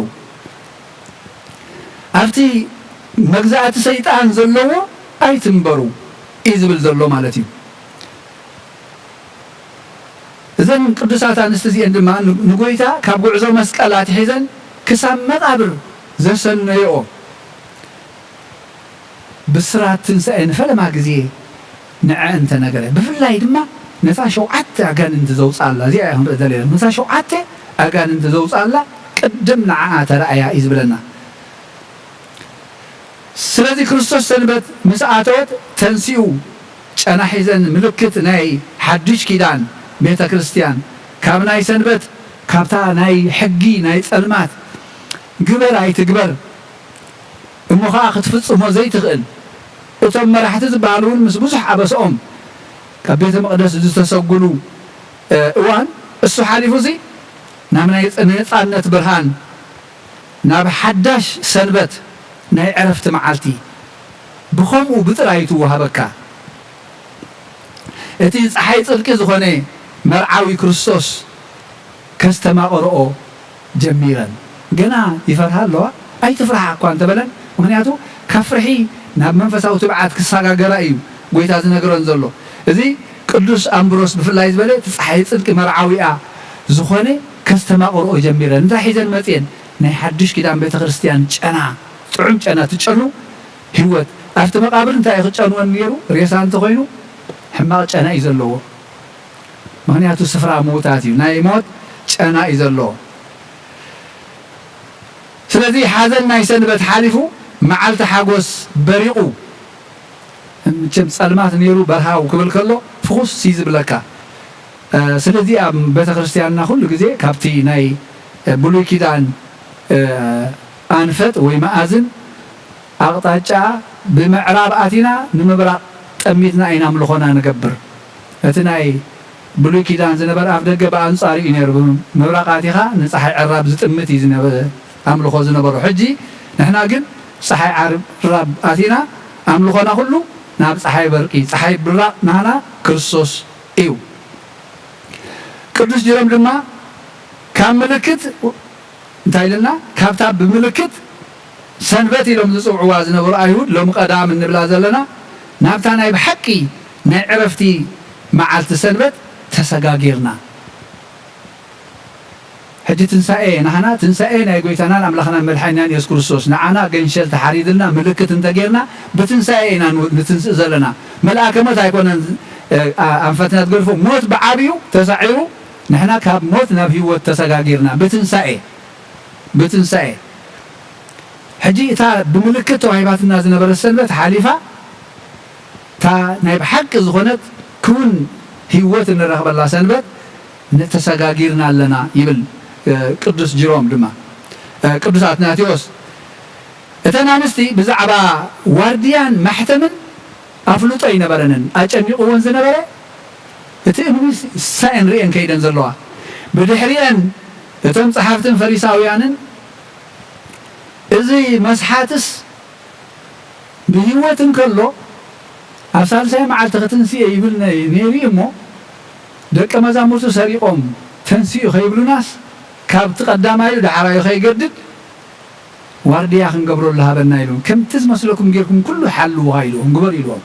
ኣብቲ መግዛእቲ ሰይጣን ዘለዎ ኣይትንበሩ እዩ ዝብል ዘሎ ማለት እዩ። እዘን ቅዱሳት ኣንስቲ እዚአን ድማ ን-፣ ንጎይታ ካብ ጉዕዞ መስቀል ኣትሒዘን ክሳብ መቓብር ዘሰነዮኦ ብስራት ትንሳኤ ንፈለማ ግዜ ንዐ እንተነገረ፣ ብፍላይ ድማ ነታ ሸውዓተ ኣጋንንቲ ዘውፅኣላ፣ እዚኣ እያ ክንርኢ ዘለና፣ ነታ ሸውዓተ ኣጋንንቲ ዘውፅኣላ ቅድም ንዓኣ ተራእያ እዩ ዝብለና። ስለዚ ክርስቶስ ሰንበት ምስ ኣተወት ተንሲኡ፣ ጨና ሒዘን ምልክት ናይ ሓድሽ ኪዳን ቤተ ክርስቲያን፣ ካብ ናይ ሰንበት፣ ካብታ ናይ ሕጊ ናይ ጸልማት ግበር ኣይትግበር እሞ ኸዓ ክትፍጽሞ ዘይትኽእል፣ እቶም መራሕቲ ዝበሃሉ እውን ምስ ብዙሕ ኣበስኦም ካብ ቤተ መቕደስ ዝተሰጉሉ፣ እ፣ እዋን እሱ ሓሊፉ፣ እዚ ናብ ናይ ነጻነት ብርሃን፣ ናብ ሓዳሽ ሰንበት፣ ናይ ዕረፍቲ መዓልቲ ብኸምኡ ብጥራይ ትወሃበካ። እቲ ጸሓይ ጽድቂ ዝኾነ መርዓዊ ክርስቶስ ከስተማቕርኦ ጀሚረን። ገና ይፈርሃ ኣለዋ። ኣይትፍርሃ እኳ እንተበለን፣ ምኽንያቱ ካብ ፍርሒ ናብ መንፈሳዊ ትብዓት ክሰጋገራ እዩ ጎይታ ዝነግረን ዘሎ። እዚ ቅዱስ ኣምብሮስ ብፍላይ ዝበለ፣ እቲ ጸሓይ ጽድቂ መርዓዊኣ ዝኾነ ከስተማቕርኦ ጀሚረን። እንታይ ሒዘን መጽየን? ናይ ሓድሽ ኪዳን ቤተ ክርስቲያን ጨና፣ ጥዑም ጨና ትጨኑ ህይወት። ኣብቲ መቓብር እንታይ እዩ ክጨንወን ነይሩ? ሬሳ እንተኾይኑ ሕማቕ ጨና እዩ ዘለዎ። ምኽንያቱ ስፍራ ምዉታት እዩ፣ ናይ ሞት ጨና እዩ ዘለዎ። ስለዚ ሓዘን ናይ ሰንበት ሓሊፉ፣ መዓልቲ ሓጎስ በሪቑ፣ መቸም ጸልማት ነይሩ በርሃው ክብል ከሎ ፍኹስ እዩ ዝብለካ። እ፣ ስለዚ ኣብ ቤተ ክርስቲያንና ኩሉ ግዜ ካብቲ ናይ፣ እ፣ ብሉይ ኪዳን፣ እ፣ ኣንፈት ወይ መኣዝን ኣቕጣጫ ብምዕራብ ኣቲና ንምብራቕ ጠሚትና ኢና ኣምልኾና ንገብር። እቲ ናይ ብሉይ ኪዳን ዝነበረ ኣፍ ደገ ብኣንጻሩ እዩ ነይሩ። ብምብራቕ ኣቲኻ ንጸሓይ ዕራብ ዝጥምት እዩ ዝነበ-፣ ኣምልኾ ዝነበሮ። ሕጂ ንሕና ግን ጸሓይ ዓርብ-፣ ዕራብ ኣቲና ኣምልኾና ኩሉ ናብ ጸሓይ በርቂ፣ ጸሓይ ብራቕ ናህና ክርስቶስ እዩ። ቅዱስ ጀሮም ድማ ካብ ምልክት እንታይ ኢልና? ካብታ ብምልክት ሰንበት ኢሎም ዝጽውዕዋ ዝነበሩ ኣይሁድ፣ ሎሚ ቀዳም እንብላ ዘለና፣ ናብታ ናይ ብሓቂ ናይ ዕረፍቲ መዓልቲ ሰንበት ተሰጋጊርና። ሕጂ ትንሳኤ ናህና፣ ትንሳኤ ናይ ጎይታናን ኣምላኽናን መድሓኒናን የሱስ ክርስቶስ ንዓና ገንሸል ተሓሪድልና ምልክት እንተጌርና፣ ብትንሳኤ ኢና ን-፣ ንትንስእ ዘለና። መልኣከ ሞት ኣይኮነን፣ እ፣ ኣ-፣ ኣንፈትና ትገድፎ። ሞት ብዓብዩ ተሳዒሩ፣ ንሕና ካብ ሞት ናብ ህይወት ተሰጋጊርና ብትንሳኤ፣ ብትንሳኤ። ሕጂ እታ ብምልክት ተዋሂባትና ዝነበረት ሰንበት ሓሊፋ፣ እታ ናይ ብሓቂ ዝኾነት ክውን ህይወት እንረኽበላ ሰንበት ንተሰጋጊርና ኣለና ይብል፣ እ፣ ቅዱስ ጅሮም ድማ። እ፣ ቅዱስ ኣትናቴዎስ፣ እተን ኣንስቲ ብዛዕባ ዋርድያን ማሕተምን ኣፍልጦ ኣይነበረንን። ኣጨኒቕወን ዝነበረ እቲ እምኒ ሳኤን ርእየን ከይደን ዘለዋ። ብድሕሪአን እቶም ጸሓፍትን ፈሪሳውያንን፣ "እዚ መስሓትስ ብህይወት እንከሎ ኣብ ሳልሳይ መዓልቲ ክትንስኤ ይብል ነ-፣ ነይሩ እዩ እሞ፣ ደቀ መዛሙርቱ ሰሪቖም ተንስኡ ከይብሉናስ፣ ካብቲ ቀዳማዩ ዳሕራዩ ከይገድድ ዋርድያ ክንገብረሉ ሃበና" ኢሉ፣ "ከምቲ ዝመስለኩም ጌርኩም ኩሉ ሓልውኻ" ኢልዎም፣ "ግበሩ" ኢልዎም።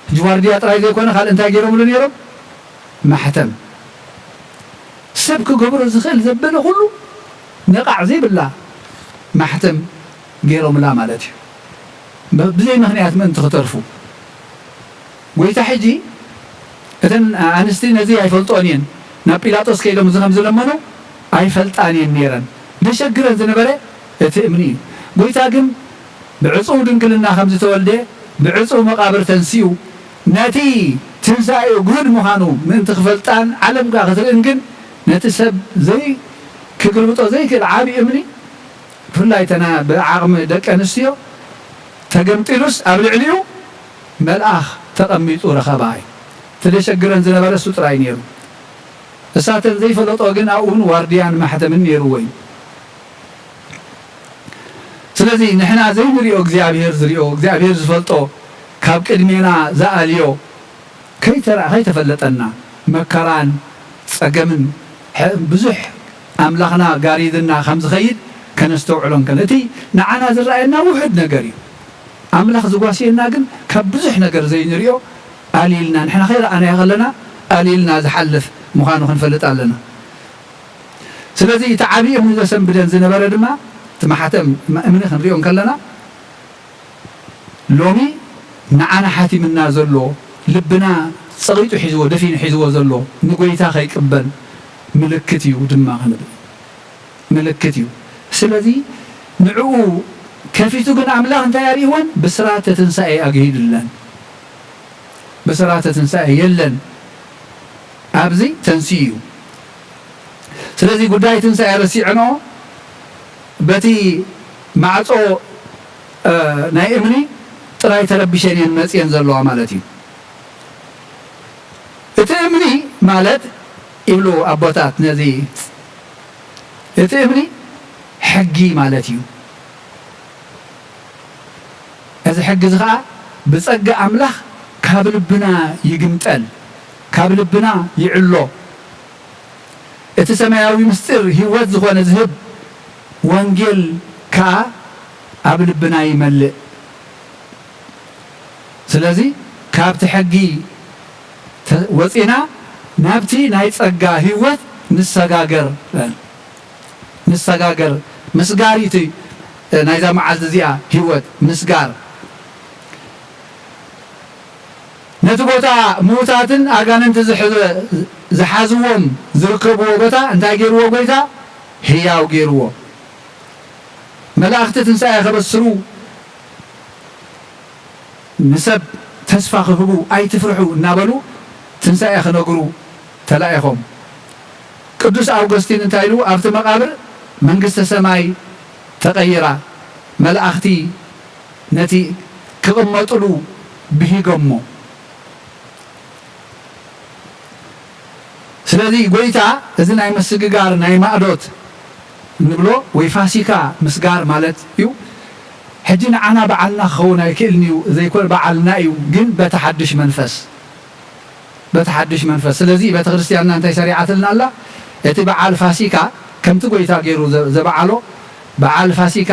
ሕጂ ዋርድያ ጥራይ ዘይኮነ ካልእ እንታይ ገይሮምሉ ነይሮም? ማሕተም። ሰብ ክገብሮ ዝኽእል ዘበለ ኩሉ ነቓዕ ዘይብላ ማሕተም ገይሮምላ ማለት እዩ። ብ-፣ ብዘይ ምኽንያት ምእንቲ ክተርፉ። ጎይታ ሕጂ እተን ኣንስቲ ነዚ ኣይፈልጦን እየን፣ ናብ ጲላጦስ ከይዶም እዚ ከም ዝለመኑ ኣይፈልጣን እየን ነይረን። ዘሸግረን ዝነበረ እቲ እምኒ እዩ። ጎይታ ግን ብዕጹው ድንግልና ከም ዝተወልደ፣ ብዕጹው መቓብር ተንሲኡ፣ ነቲ ትንሳኤኡ ግሁድ ምዃኑ ምእንቲ ክፈልጣን ዓለም ከኣ ክትርእን ግን፣ ነቲ ሰብ ዘይ-፣ ክግልብጦ ዘይክእል ዓቢ እምኒ፣ ብፍላይ እተን ብዓቕሚ ደቂ ኣንስትዮ ተገምጢሉስ፣ ኣብ ልዕሊኡ መልኣኽ ተቐሚጡ ረኸባ እዩ። እቲ ዘሸግረን ዝነበረ እሱ ጥራይ ነይሩ። እሳተን ዘይፈለጦ ግን ኣብኡ እውን ዋርድያን ማሕተምን ነይርዎ እዩ። ስለዚ ንሕና ዘይንሪኦ እግዚኣብሔር ዝሪኦ፣ እግዚኣብሔር ዝፈልጦ፣ ካብ ቅድሜና ዝኣልዮ ከይተራ-፣ ከይተፈለጠና መከራን ጸገምን ሐ-፣ ብዙሕ ኣምላኽና ጋሪድና ከም ዝኸይድ ከነስተውዕሎ እንከን፣ እቲ ንዓና ዝረኣየና ውሑድ ነገር እዩ። ኣምላኽ ዝጓስየና ግን ካብ ብዙሕ ነገር ዘይንሪኦ ኣልይልና፣ ንሕና ከይረኣናዮ ከለና ኣልይልና ዝሓልፍ ምዃኑ ክንፈልጥ ኣለና። ስለዚ እቲ ዓብዪ እምኒ ዘሰንብደን ዝነበረ ድማ እቲ ማሕተም እምኒ ክንሪኦ እንከለና፣ ሎሚ ንዓና ሓቲምና ዘሎ፣ ልብና ጸቒጡ ሒዝዎ፣ ደፊኑ ሒዝዎ ዘሎ፣ ንጎይታ ከይቅበል ምልክት እዩ ድማ ክንብል፣ ምልክት እዩ። ስለዚ ንዕኡ ከፊቱ ግን ኣምላኽ እንታይ ኣርእይወን? ብስራተ ትንሳኤ ኣግሂዱለን። ብስራተ ትንሳኤ የለን፣ ኣብዚ ተንሲኡ እዩ። ስለዚ ጉዳይ ትንሳኤ ረሲዐንኦ፣ በቲ ማዕጾ፣ እ፣ ናይ እምኒ ጥራይ ተረቢሸን እየን መጽየን ዘለዋ ማለት እዩ። እቲ እምኒ ማለት፣ ይብሉ ኣቦታት ነዚ፣ እቲ እምኒ ሕጊ ማለት እዩ። እዚ ሕጊ እዚ ኸኣ ብጸጋ ኣምላኽ ካብ ልብና ይግምጠል፣ ካብ ልብና ይዕሎ። እቲ ሰማያዊ ምስጢር ህይወት ዝኾነ ዝህብ ወንጌል ከኣ ኣብ ልብና ይመልእ። ስለዚ ካብቲ ሕጊ ተ-፣ ወጺና ናብቲ ናይ ጸጋ ህይወት ንሰጋገር፣ ንሰጋገር። ምስጋር እዩ እቲ ናይዛ መዓልቲ እዚኣ ህይወት፣ ምስጋር። ነቲ ቦታ ምዉታትን ኣጋንንቲ ዝሕዘ-፣ ዝሓዝዎም ዝርከብዎ ቦታ እንታይ ገይርዎ ጎይታ? ህያው ገይርዎ። መላእኽቲ ትንሳኤ ከበስሩ፣ ንሰብ ተስፋ ክህቡ፣ "ኣይትፍርሑ" እናበሉ ትንሳኤ ክነግሩ ተላኢኾም። ቅዱስ ኣውገስቲን እንታይ ኢሉ? ኣብቲ መቓብር መንግስተ ሰማይ ተቐይራ፣ መላእኽቲ ነቲ ክቕመጥሉ ብሂጎሞ። ስለዚ ጎይታ እዚ ናይ ምስግጋር ናይ ማእዶት ንብሎ ወይ ፋሲካ ምስጋር ማለት እዩ። ሕጂ ንዓና በዓልና ክኸውን ኣይክእልን እዩ፣ ዘይኮነ በዓልና እዩ፣ ግን በቲ ሓድሽ መንፈስ፣ በቲ ሓድሽ መንፈስ። ስለዚ ቤተ ክርስቲያንና እንታይ ሰሪዓትልና ኣላ? እቲ በዓል ፋሲካ ከምቲ ጎይታ ገይሩ ዘ-፣ ዘበዓሎ በዓል ፋሲካ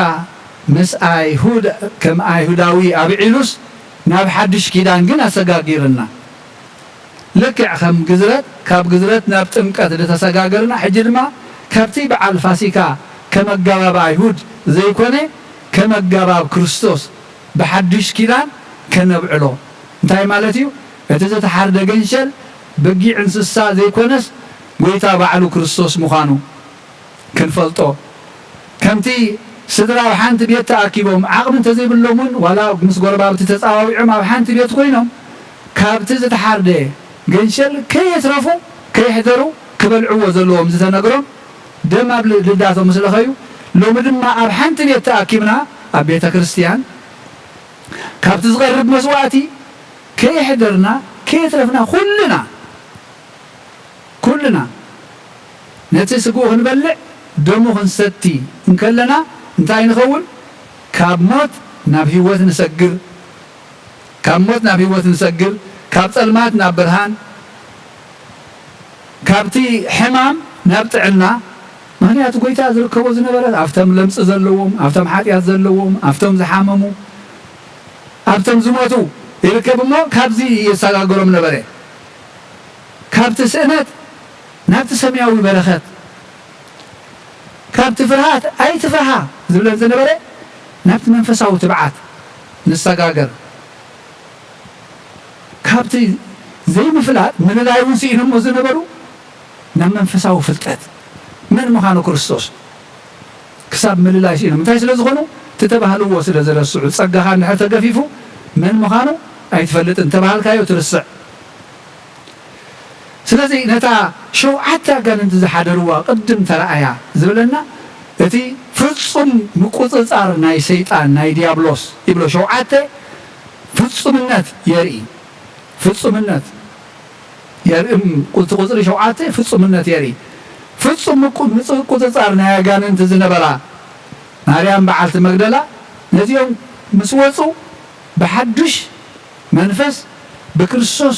ምስ ኣይሁድ ከም ኣይሁዳዊ ኣብዒሉስ ናብ ሓድሽ ኪዳን ግን ኣሰጋጊርና። ልክዕ ከም ግዝረት፣ ካብ ግዝረት ናብ ጥምቀት ዝተሰጋገርና፣ ሕጂ ድማ ካብቲ በዓል ፋሲካ ከም ኣገባብ ኣይሁድ ዘይኮነ፣ ከም ኣገባብ ክርስቶስ ብሓድሽ ኪዳን ከነብዕሎ። እንታይ ማለት እዩ? እቲ ዝተሓርደ ገንሸል በጊዕ እንስሳ ዘይኮነስ፣ ጎይታ ባዕሉ ክርስቶስ ምዃኑ ክንፈልጦ፣ ከምቲ ስድራ ኣብ ሓንቲ ቤት ተኣኪቦም፣ ዓቕሚ እንተዘይብሎም እውን፣ ዋላ ምስ ጎረባብቲ ተጻዋዊዖም ኣብ ሓንቲ ቤት ኮይኖም፣ ካብቲ ዝተሓርደ ገንሸል ከየትረፉ፣ ከየሕደሩ ክበልዕዎ ዘለዎም ዝተነግሮም፣ ደም ኣብ ል-፣ ልዳቶም ምስ ለኸዩ፣ ሎሚ ድማ ኣብ ሓንቲ ቤት ተኣኪብና፣ ኣብ ቤተ ክርስቲያን ካብቲ ዝቐርብ መስዋዕቲ ከየሕደርና ከየትረፍና ኩልና ኩልና ነቲ ስግኡ ክንበልዕ ደሙ ክንሰቲ እንከለና እንታይ ንኸውን? ካብ ሞት ናብ ህይወት ንሰግር። ካብ ሞት ናብ ህይወት ንሰግር፣ ካብ ጸልማት ናብ ብርሃን፣ ካብቲ ሕማም ናብ ጥዕና። ምኽንያቱ ጎይታ ዝርከቦ ዝነበረ ኣብቶም ለምጽ ዘለዎም፣ ኣብቶም ሓጢኣት ዘለዎም፣ ኣብቶም ዝሓመሙ፣ ኣብቶም ዝሞቱ ይርከብ እሞ ካብዚ የሰጋግሮም ነበረ። ካብቲ ስእነት ናብቲ ሰማያዊ በረኸት፣ ካብቲ ፍርሃት ኣይትፍርሃ ዝብለን ዝነበረ ናብቲ መንፈሳዊ ትብዓት ንሰጋገር። ካብቲ ዘይምፍላጥ ምልላይ እውን ስኢኖሞ ዝነበሩ ናብ መንፈሳዊ ፍልጠት መን ምዃኑ ክርስቶስ ክሳብ ምልላይ ስኢኖም። እንታይ ስለ ዝኾኑ? እቲ ተባህልዎ ስለ ዝረስዑ። ጸጋኻ እንድሕር ተገፊፉ መን ምዃኑ ኣይትፈልጥን። ተባህልካዮ ትርስዕ። ስለዚ ነታ ሸውዓተ ኣጋንንቲ ዝሓደርዋ ቅድም ተረኣያ ዝብለና እቲ ፍጹም ምቁጽጻር ናይ ሰይጣን ናይ ዲያብሎስ ይብሎ። ሸውዓተ ፍጹምነት የርኢ። ፍጹምነት የርኢ። እቲ ቁጽሪ ሸውዓተ ፍጹምነት የርኢ። ፍጹም ምቁ-፣ ምቁጽጻር ናይ ኣጋንንቲ ዝነበራ ማርያም በዓልቲ መግደላ ነዚኦም ምስ ወጹ ብሓዱሽ መንፈስ ብክርስቶስ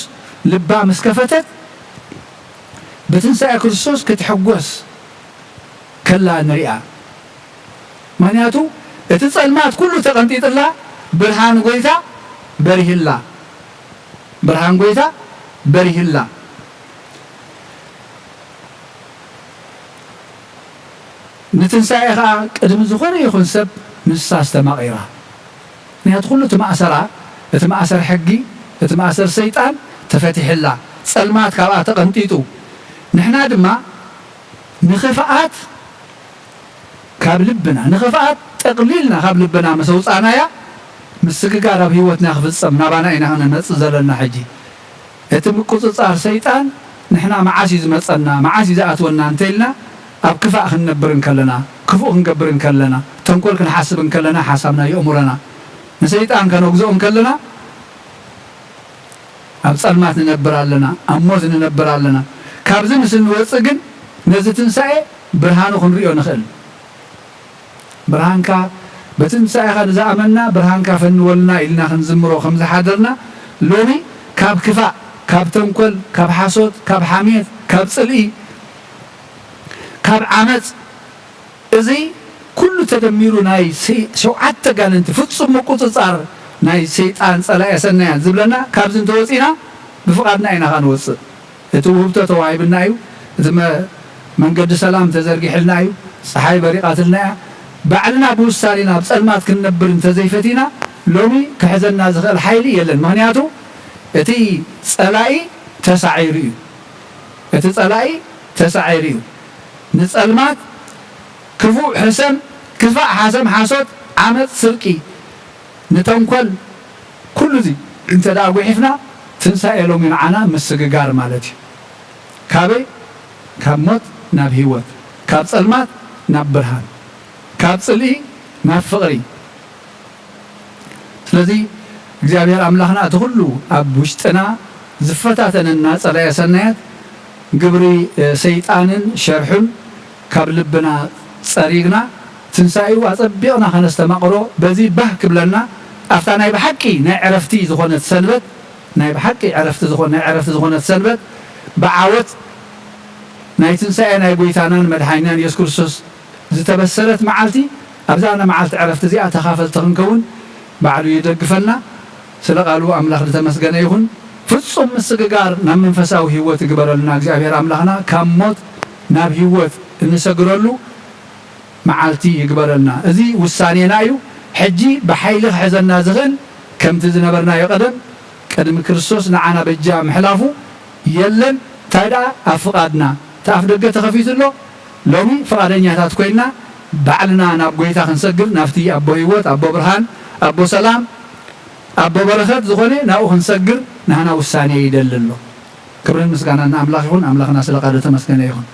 ልባ ምስ ከፈተት ብትንሳኤ ክርስቶስ ክትሕጎስ ከላ ንሪኣ። ምኽንያቱ እቲ ጸልማት ኩሉ ተቐንጢጥላ ብርሃን ጎይታ በሪህላ። ብርሃን ጎይታ በሪህላ። ንትንሳኤ ኸኣ ቅድሚ ዝኾነ ይኹን ሰብ ንሳ ኣስተማቒራ። ምኽንያቱ ኩሉ እቲ ማእሰራ፣ እቲ ማእሰር ሕጊ፣ እቲ ማእሰር ሰይጣን ተፈቲሕላ። ጸልማት ካብኣ ተቐንጢጡ። ንሕና ድማ ንኽፍኣት ካብ ልብና፣ ንኽፍኣት ጠቕሊልና ካብ ልብና ምስ ኣውጻእናያ፣ ምስግጋር ኣብ ህይወትና ክፍጸም ናባና ኢና ክነመጽእ ዘለና ሕጂ። እቲ ምቁጽጻር ሰይጣን ንሕና መዓስ እዩ ዝመጸና፣ መዓስ እዩ ዝኣትወና እንተኢልና፣ ኣብ ክፋእ ክንነብር እንከለና፣ ክፉእ ክንገብር እንከለና፣ ተንኮል ክንሓስብ እንከለና፣ ሓሳብና የእምሮና ንሰይጣን ከነግዝኦ እንከለና፣ ኣብ ጸልማት ንነብር ኣለና፣ ኣብ ሞት ንነብር ኣለና። ካብዚ ምስ እንወጽእ ግን ነዚ ትንሳኤ ብርሃኑ ክንርእዮ ንኽእል። ብርሃንካ በቲ ትንሳኤኻ ንዝኣመንና ብርሃንካ ፈንወልና ኢልና ክንዝምሮ ከም ዝሓደርና፣ ሎሚ ካብ ክፋእ፣ ካብ ተንኮል፣ ካብ ሓሶት፣ ካብ ሓሜት፣ ካብ ጽልኢ፣ ካብ ዓመጽ፣ እዚ ኩሉ ተደሚሩ ናይ ሰይ-፣ ሸውዓተ ኣጋንንቲ ፍጹም ምቁጽጻር ናይ ሰይጣን ጸላኤ ሰናያት ዝብለና ካብዚ እንተወጺና ብፍቓድና ኢና ኸኣ ንወጽእ። እቲ ውህብቶ ተዋሂብና እዩ። እቲ መ-፣ መንገዲ ሰላም ተዘርጊሕልና እዩ። ጸሓይ በሪቓትልና እያ። ባዕልና ብውሳኔና ኣብ ጸልማት ክንነብር እንተዘይፈቲና ሎሚ ክሕዘና ዝኽእል ሓይሊ የለን። ምኽንያቱ እቲ ጸላኢ ተሳዒሩ እዩ። እቲ ጸላኢ ተሳዒሩ እዩ። ንጸልማት፣ ክፉእ ሕሰም፣ ክፋእ ሓሰም፣ ሓሶት፣ ዓመጽ፣ ስርቂ፣ ንተንኮል፣ ኩሉ እዚ እንተ ደኣ ጒሒፍና፣ ትንሳኤ ሎሚ ንዓና ምስግጋር ማለት እዩ። ካበይ? ካብ ሞት ናብ ህይወት፣ ካብ ጸልማት ናብ ብርሃን፣ ካብ ጽልኢ ናብ ፍቕሪ። ስለዚ እግዚኣብሔር ኣምላኽና እቲ ኩሉ ኣብ ውሽጥና ዝፈታተነና ጸላኤ ሰናያት ግብሪ፣ እ፣ ሰይጣንን ሸርሑን ካብ ልብና ጸሪግና ትንሳኤኡ ኣጸቢቕና ከነስተማቕሮ በዚ ባህ ክብለና ኣብታ ናይ ብሓቂ ናይ ዕረፍቲ ዝኾነት ሰንበት ናይ ብሓቂ ዕረፍቲ ዝኾነ ናይ ዕረፍቲ ዝኾነት ሰንበት ብዓወት ናይ ትንሳኤ ናይ ጎይታናን መድሓኒናን የሱስ ክርስቶስ ዝተበሰረት መዓልቲ ኣብዛ መዓልቲ ዕረፍቲ እዚኣ ተኻፈልቲ ክንከውን ባዕሉ ይደግፈና። ስለ ቃሉ ኣምላኽ ዝተመስገነ ይኹን። ፍጹም ምስግጋር ናብ መንፈሳዊ ህይወት ይግበረልና እግዚኣብሔር ኣምላኽና። ካብ ሞት ናብ ህይወት እንሰግረሉ መዓልቲ ይግበረልና። እዚ ውሳኔና እዩ። ሕጂ ብሓይሊ ክሕዘና ዝኽእል ከምቲ ዝነበርናዮ ቀደም ቅድሚ ክርስቶስ ንዓና በጃ ምሕላፉ የለን። እንታይ ደኣ ኣብ ፍቓድና እቲ ኣፍ ደገ ተኸፊቱ ኣሎ። ሎሚ ፍቓደኛታት ኮይንና ባዕልና ናብ ጎይታ ክንሰግር ናብቲ ኣቦ ህይወት ኣቦ ብርሃን ኣቦ ሰላም ኣቦ በረኸት ዝኾነ ናብኡ ክንሰግር ናህና ውሳኔ ይደሊ ኣሎ። ክብርን ምስጋናን ንኣምላኽ ይኹን። ኣምላኽና ስለ ቃሉ ተመስገነ ይኹን።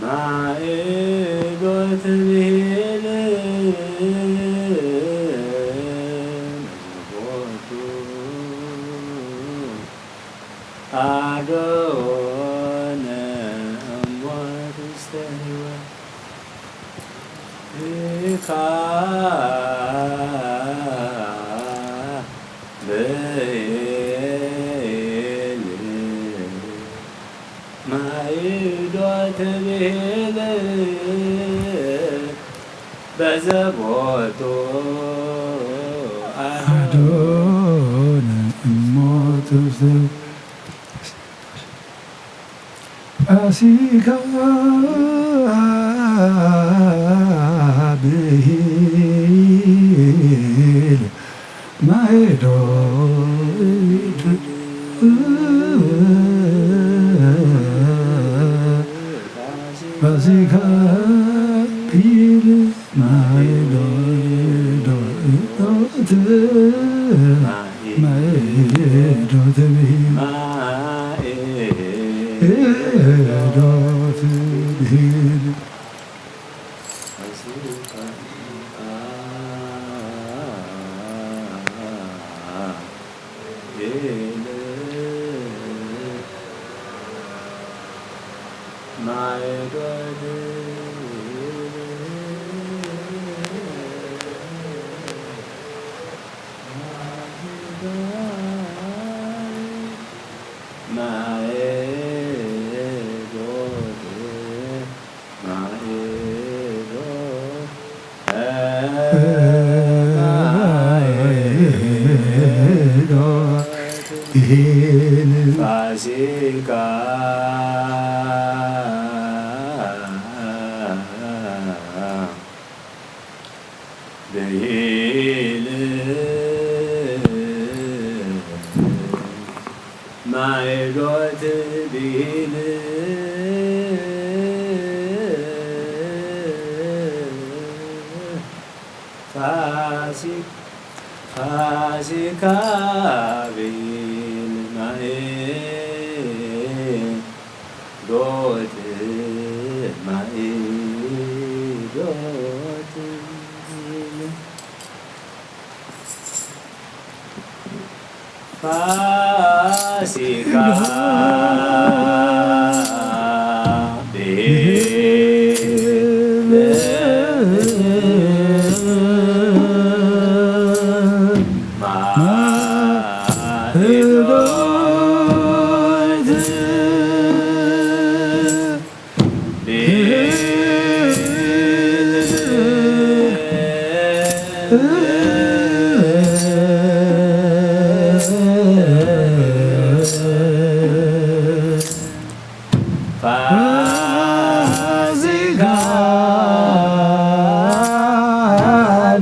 ማእዶት ብሂል መዝቦቱ ኣዶነ እሞት ውስተ ህይወት ይካብይን ማይዶት ብሂል በዘቦቱ ኣዶነ እሞት ውስተ ፋሲካ ብሂል ማይዶት ፋሲካ ብሂል ማይዶት ማይዶት ብሂል ማይዶት ብሂል ፋሲካ ብሂል ማይዶት ብሂል ፋሲካ ፋሲካ ብሂል ማይዶት ማይዶት ፋሲካ ብሂል ማይዶት ፋሲካ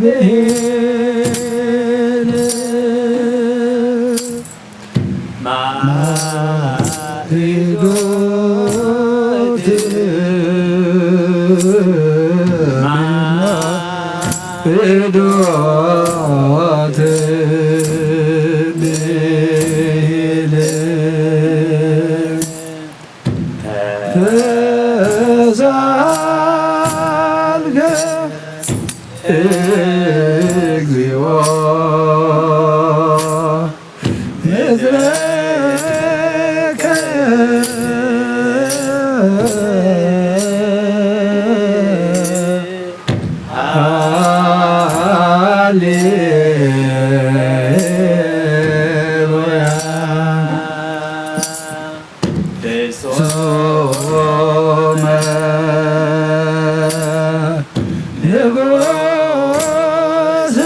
ብሂል ማይዶት ማይዶት ብሂል ተሳልከ እግዚኦ ምስለከ ሃሌሉያ። ፍጹመ ንጉሥ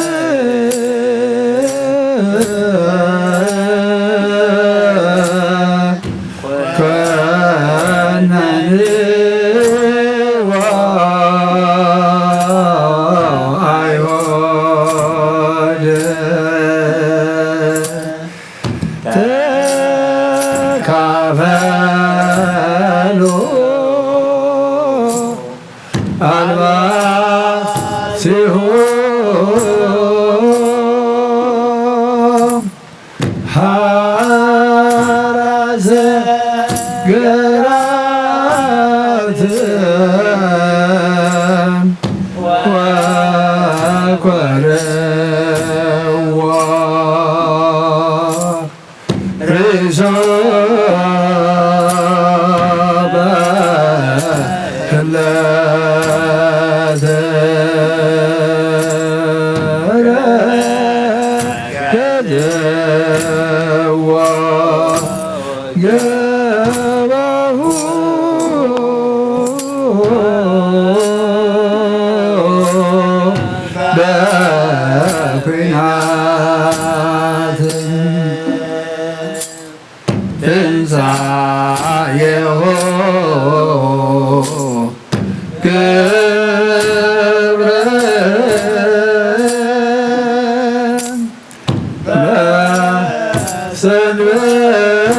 ኮነን ወአይሁድ ተካፈሉ አልባሲሁ ሐራዘ ገራት ዘዎ ገባሁ በኩናት ትንሣኤሁ ክብረ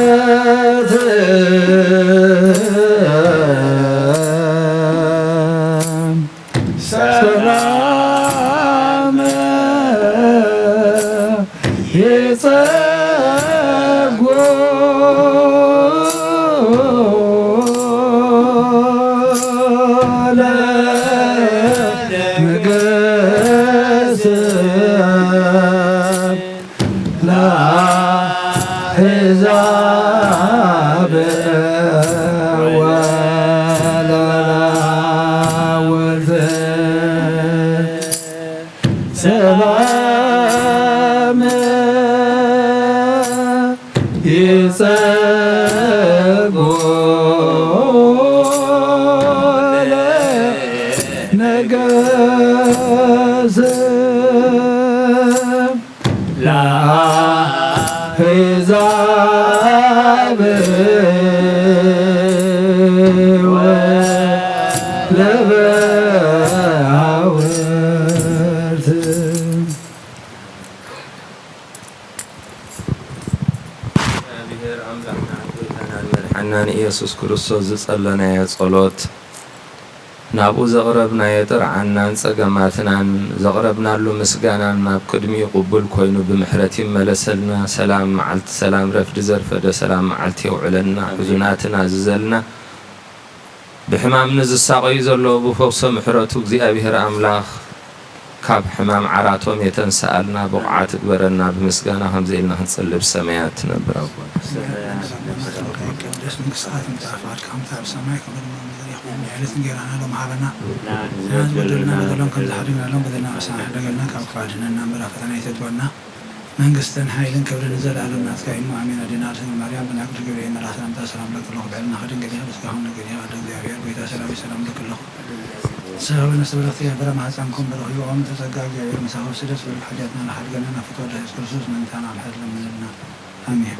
በሰንበት ሰላም ይጸጎ ለነገሥት ለአሕዛብ ወለወልድ ሰላም ይጸጎ ለነገሥት ለአሕዛብ ወለበሃውርት። እግዚኣብሔር ኣምላኽናን ጎይታናን መድሓናን ኢየሱስ ክርስቶስ ዝጸለናዮ ጸሎት ናብኡ ዘቕረብናዮ ጥርዓናን ጸገማትናን ዘቕረብናሉ ምስጋናን ናብ ቅድሚኡ ቅቡል ኮይኑ ብምሕረት ይመለሰልና። ሰላም መዓልቲ፣ ሰላም ረፍዲ ዘርፈደ፣ ሰላም መዓልቲ የውዕለልና። ሕዙናትን ኣዝዘልና። ብሕማም ንዝሳቐዩ ዘለዉ ብፈውሶ ምሕረቱ እግዚኣብሔር ኣምላኽ ካብ ሕማም ዓራቶም የተንስኣልና፣ ብቑዓት እግበረና። ብምስጋና ከምዚ ኢልና ክንጽሊ፣ ብሰማያት ትነብር ኣቦና። ሰማያት ቅዱስ መንግስትኻ ትምጻእ፣ ፍቓድካ ከምቲ ኣብ ሰማይ ከምኡ ድማ ኣብ ምድሪ ይኹን። የዕለት እንጌራና ሎም ሃበና። ንሕና ዝበደሉና በደሎም ከም ዝሓደግናሎም በደልና ንስኻ ሕደገልና፣ ካብ ክፉእ ኣድሕነና እምበር ኣብ ፈተና ኣይተእትወና። መንግስትን ሓይልን ክብርን ንዘለኣለም ናትካ እዩ እሞ ኣሜን። ኣዴና ርትግል ማርያም ብናይ ቅዱስ ገብርኤል መልኣኽ ሰላምታ ሰላም ለኪ ኣለኹ፣ ብዕልና ከድንግል ኢኺ፣ ብስጋኹም ድንግል ኢኺ፣ ኣደ እግዚኣብሔር ጎይታ ሰላም ሰላም ለኪ ኣለኹ። ንስኻ በነስ ብረኽቲ እያ፣ ፍረ ማህፀንኩም ብሩኽ እዩ። ኦም ተጸጋ እግዚኣብሔር ምሳኹ፣ ስደት በሉ ሓጢኣትና ንሓድገና፣ ናብ ፍትወ ወልደ ኢየሱስ ክርስቶስ ምእንታና ምሕረት ለምንልና። ኣሜን።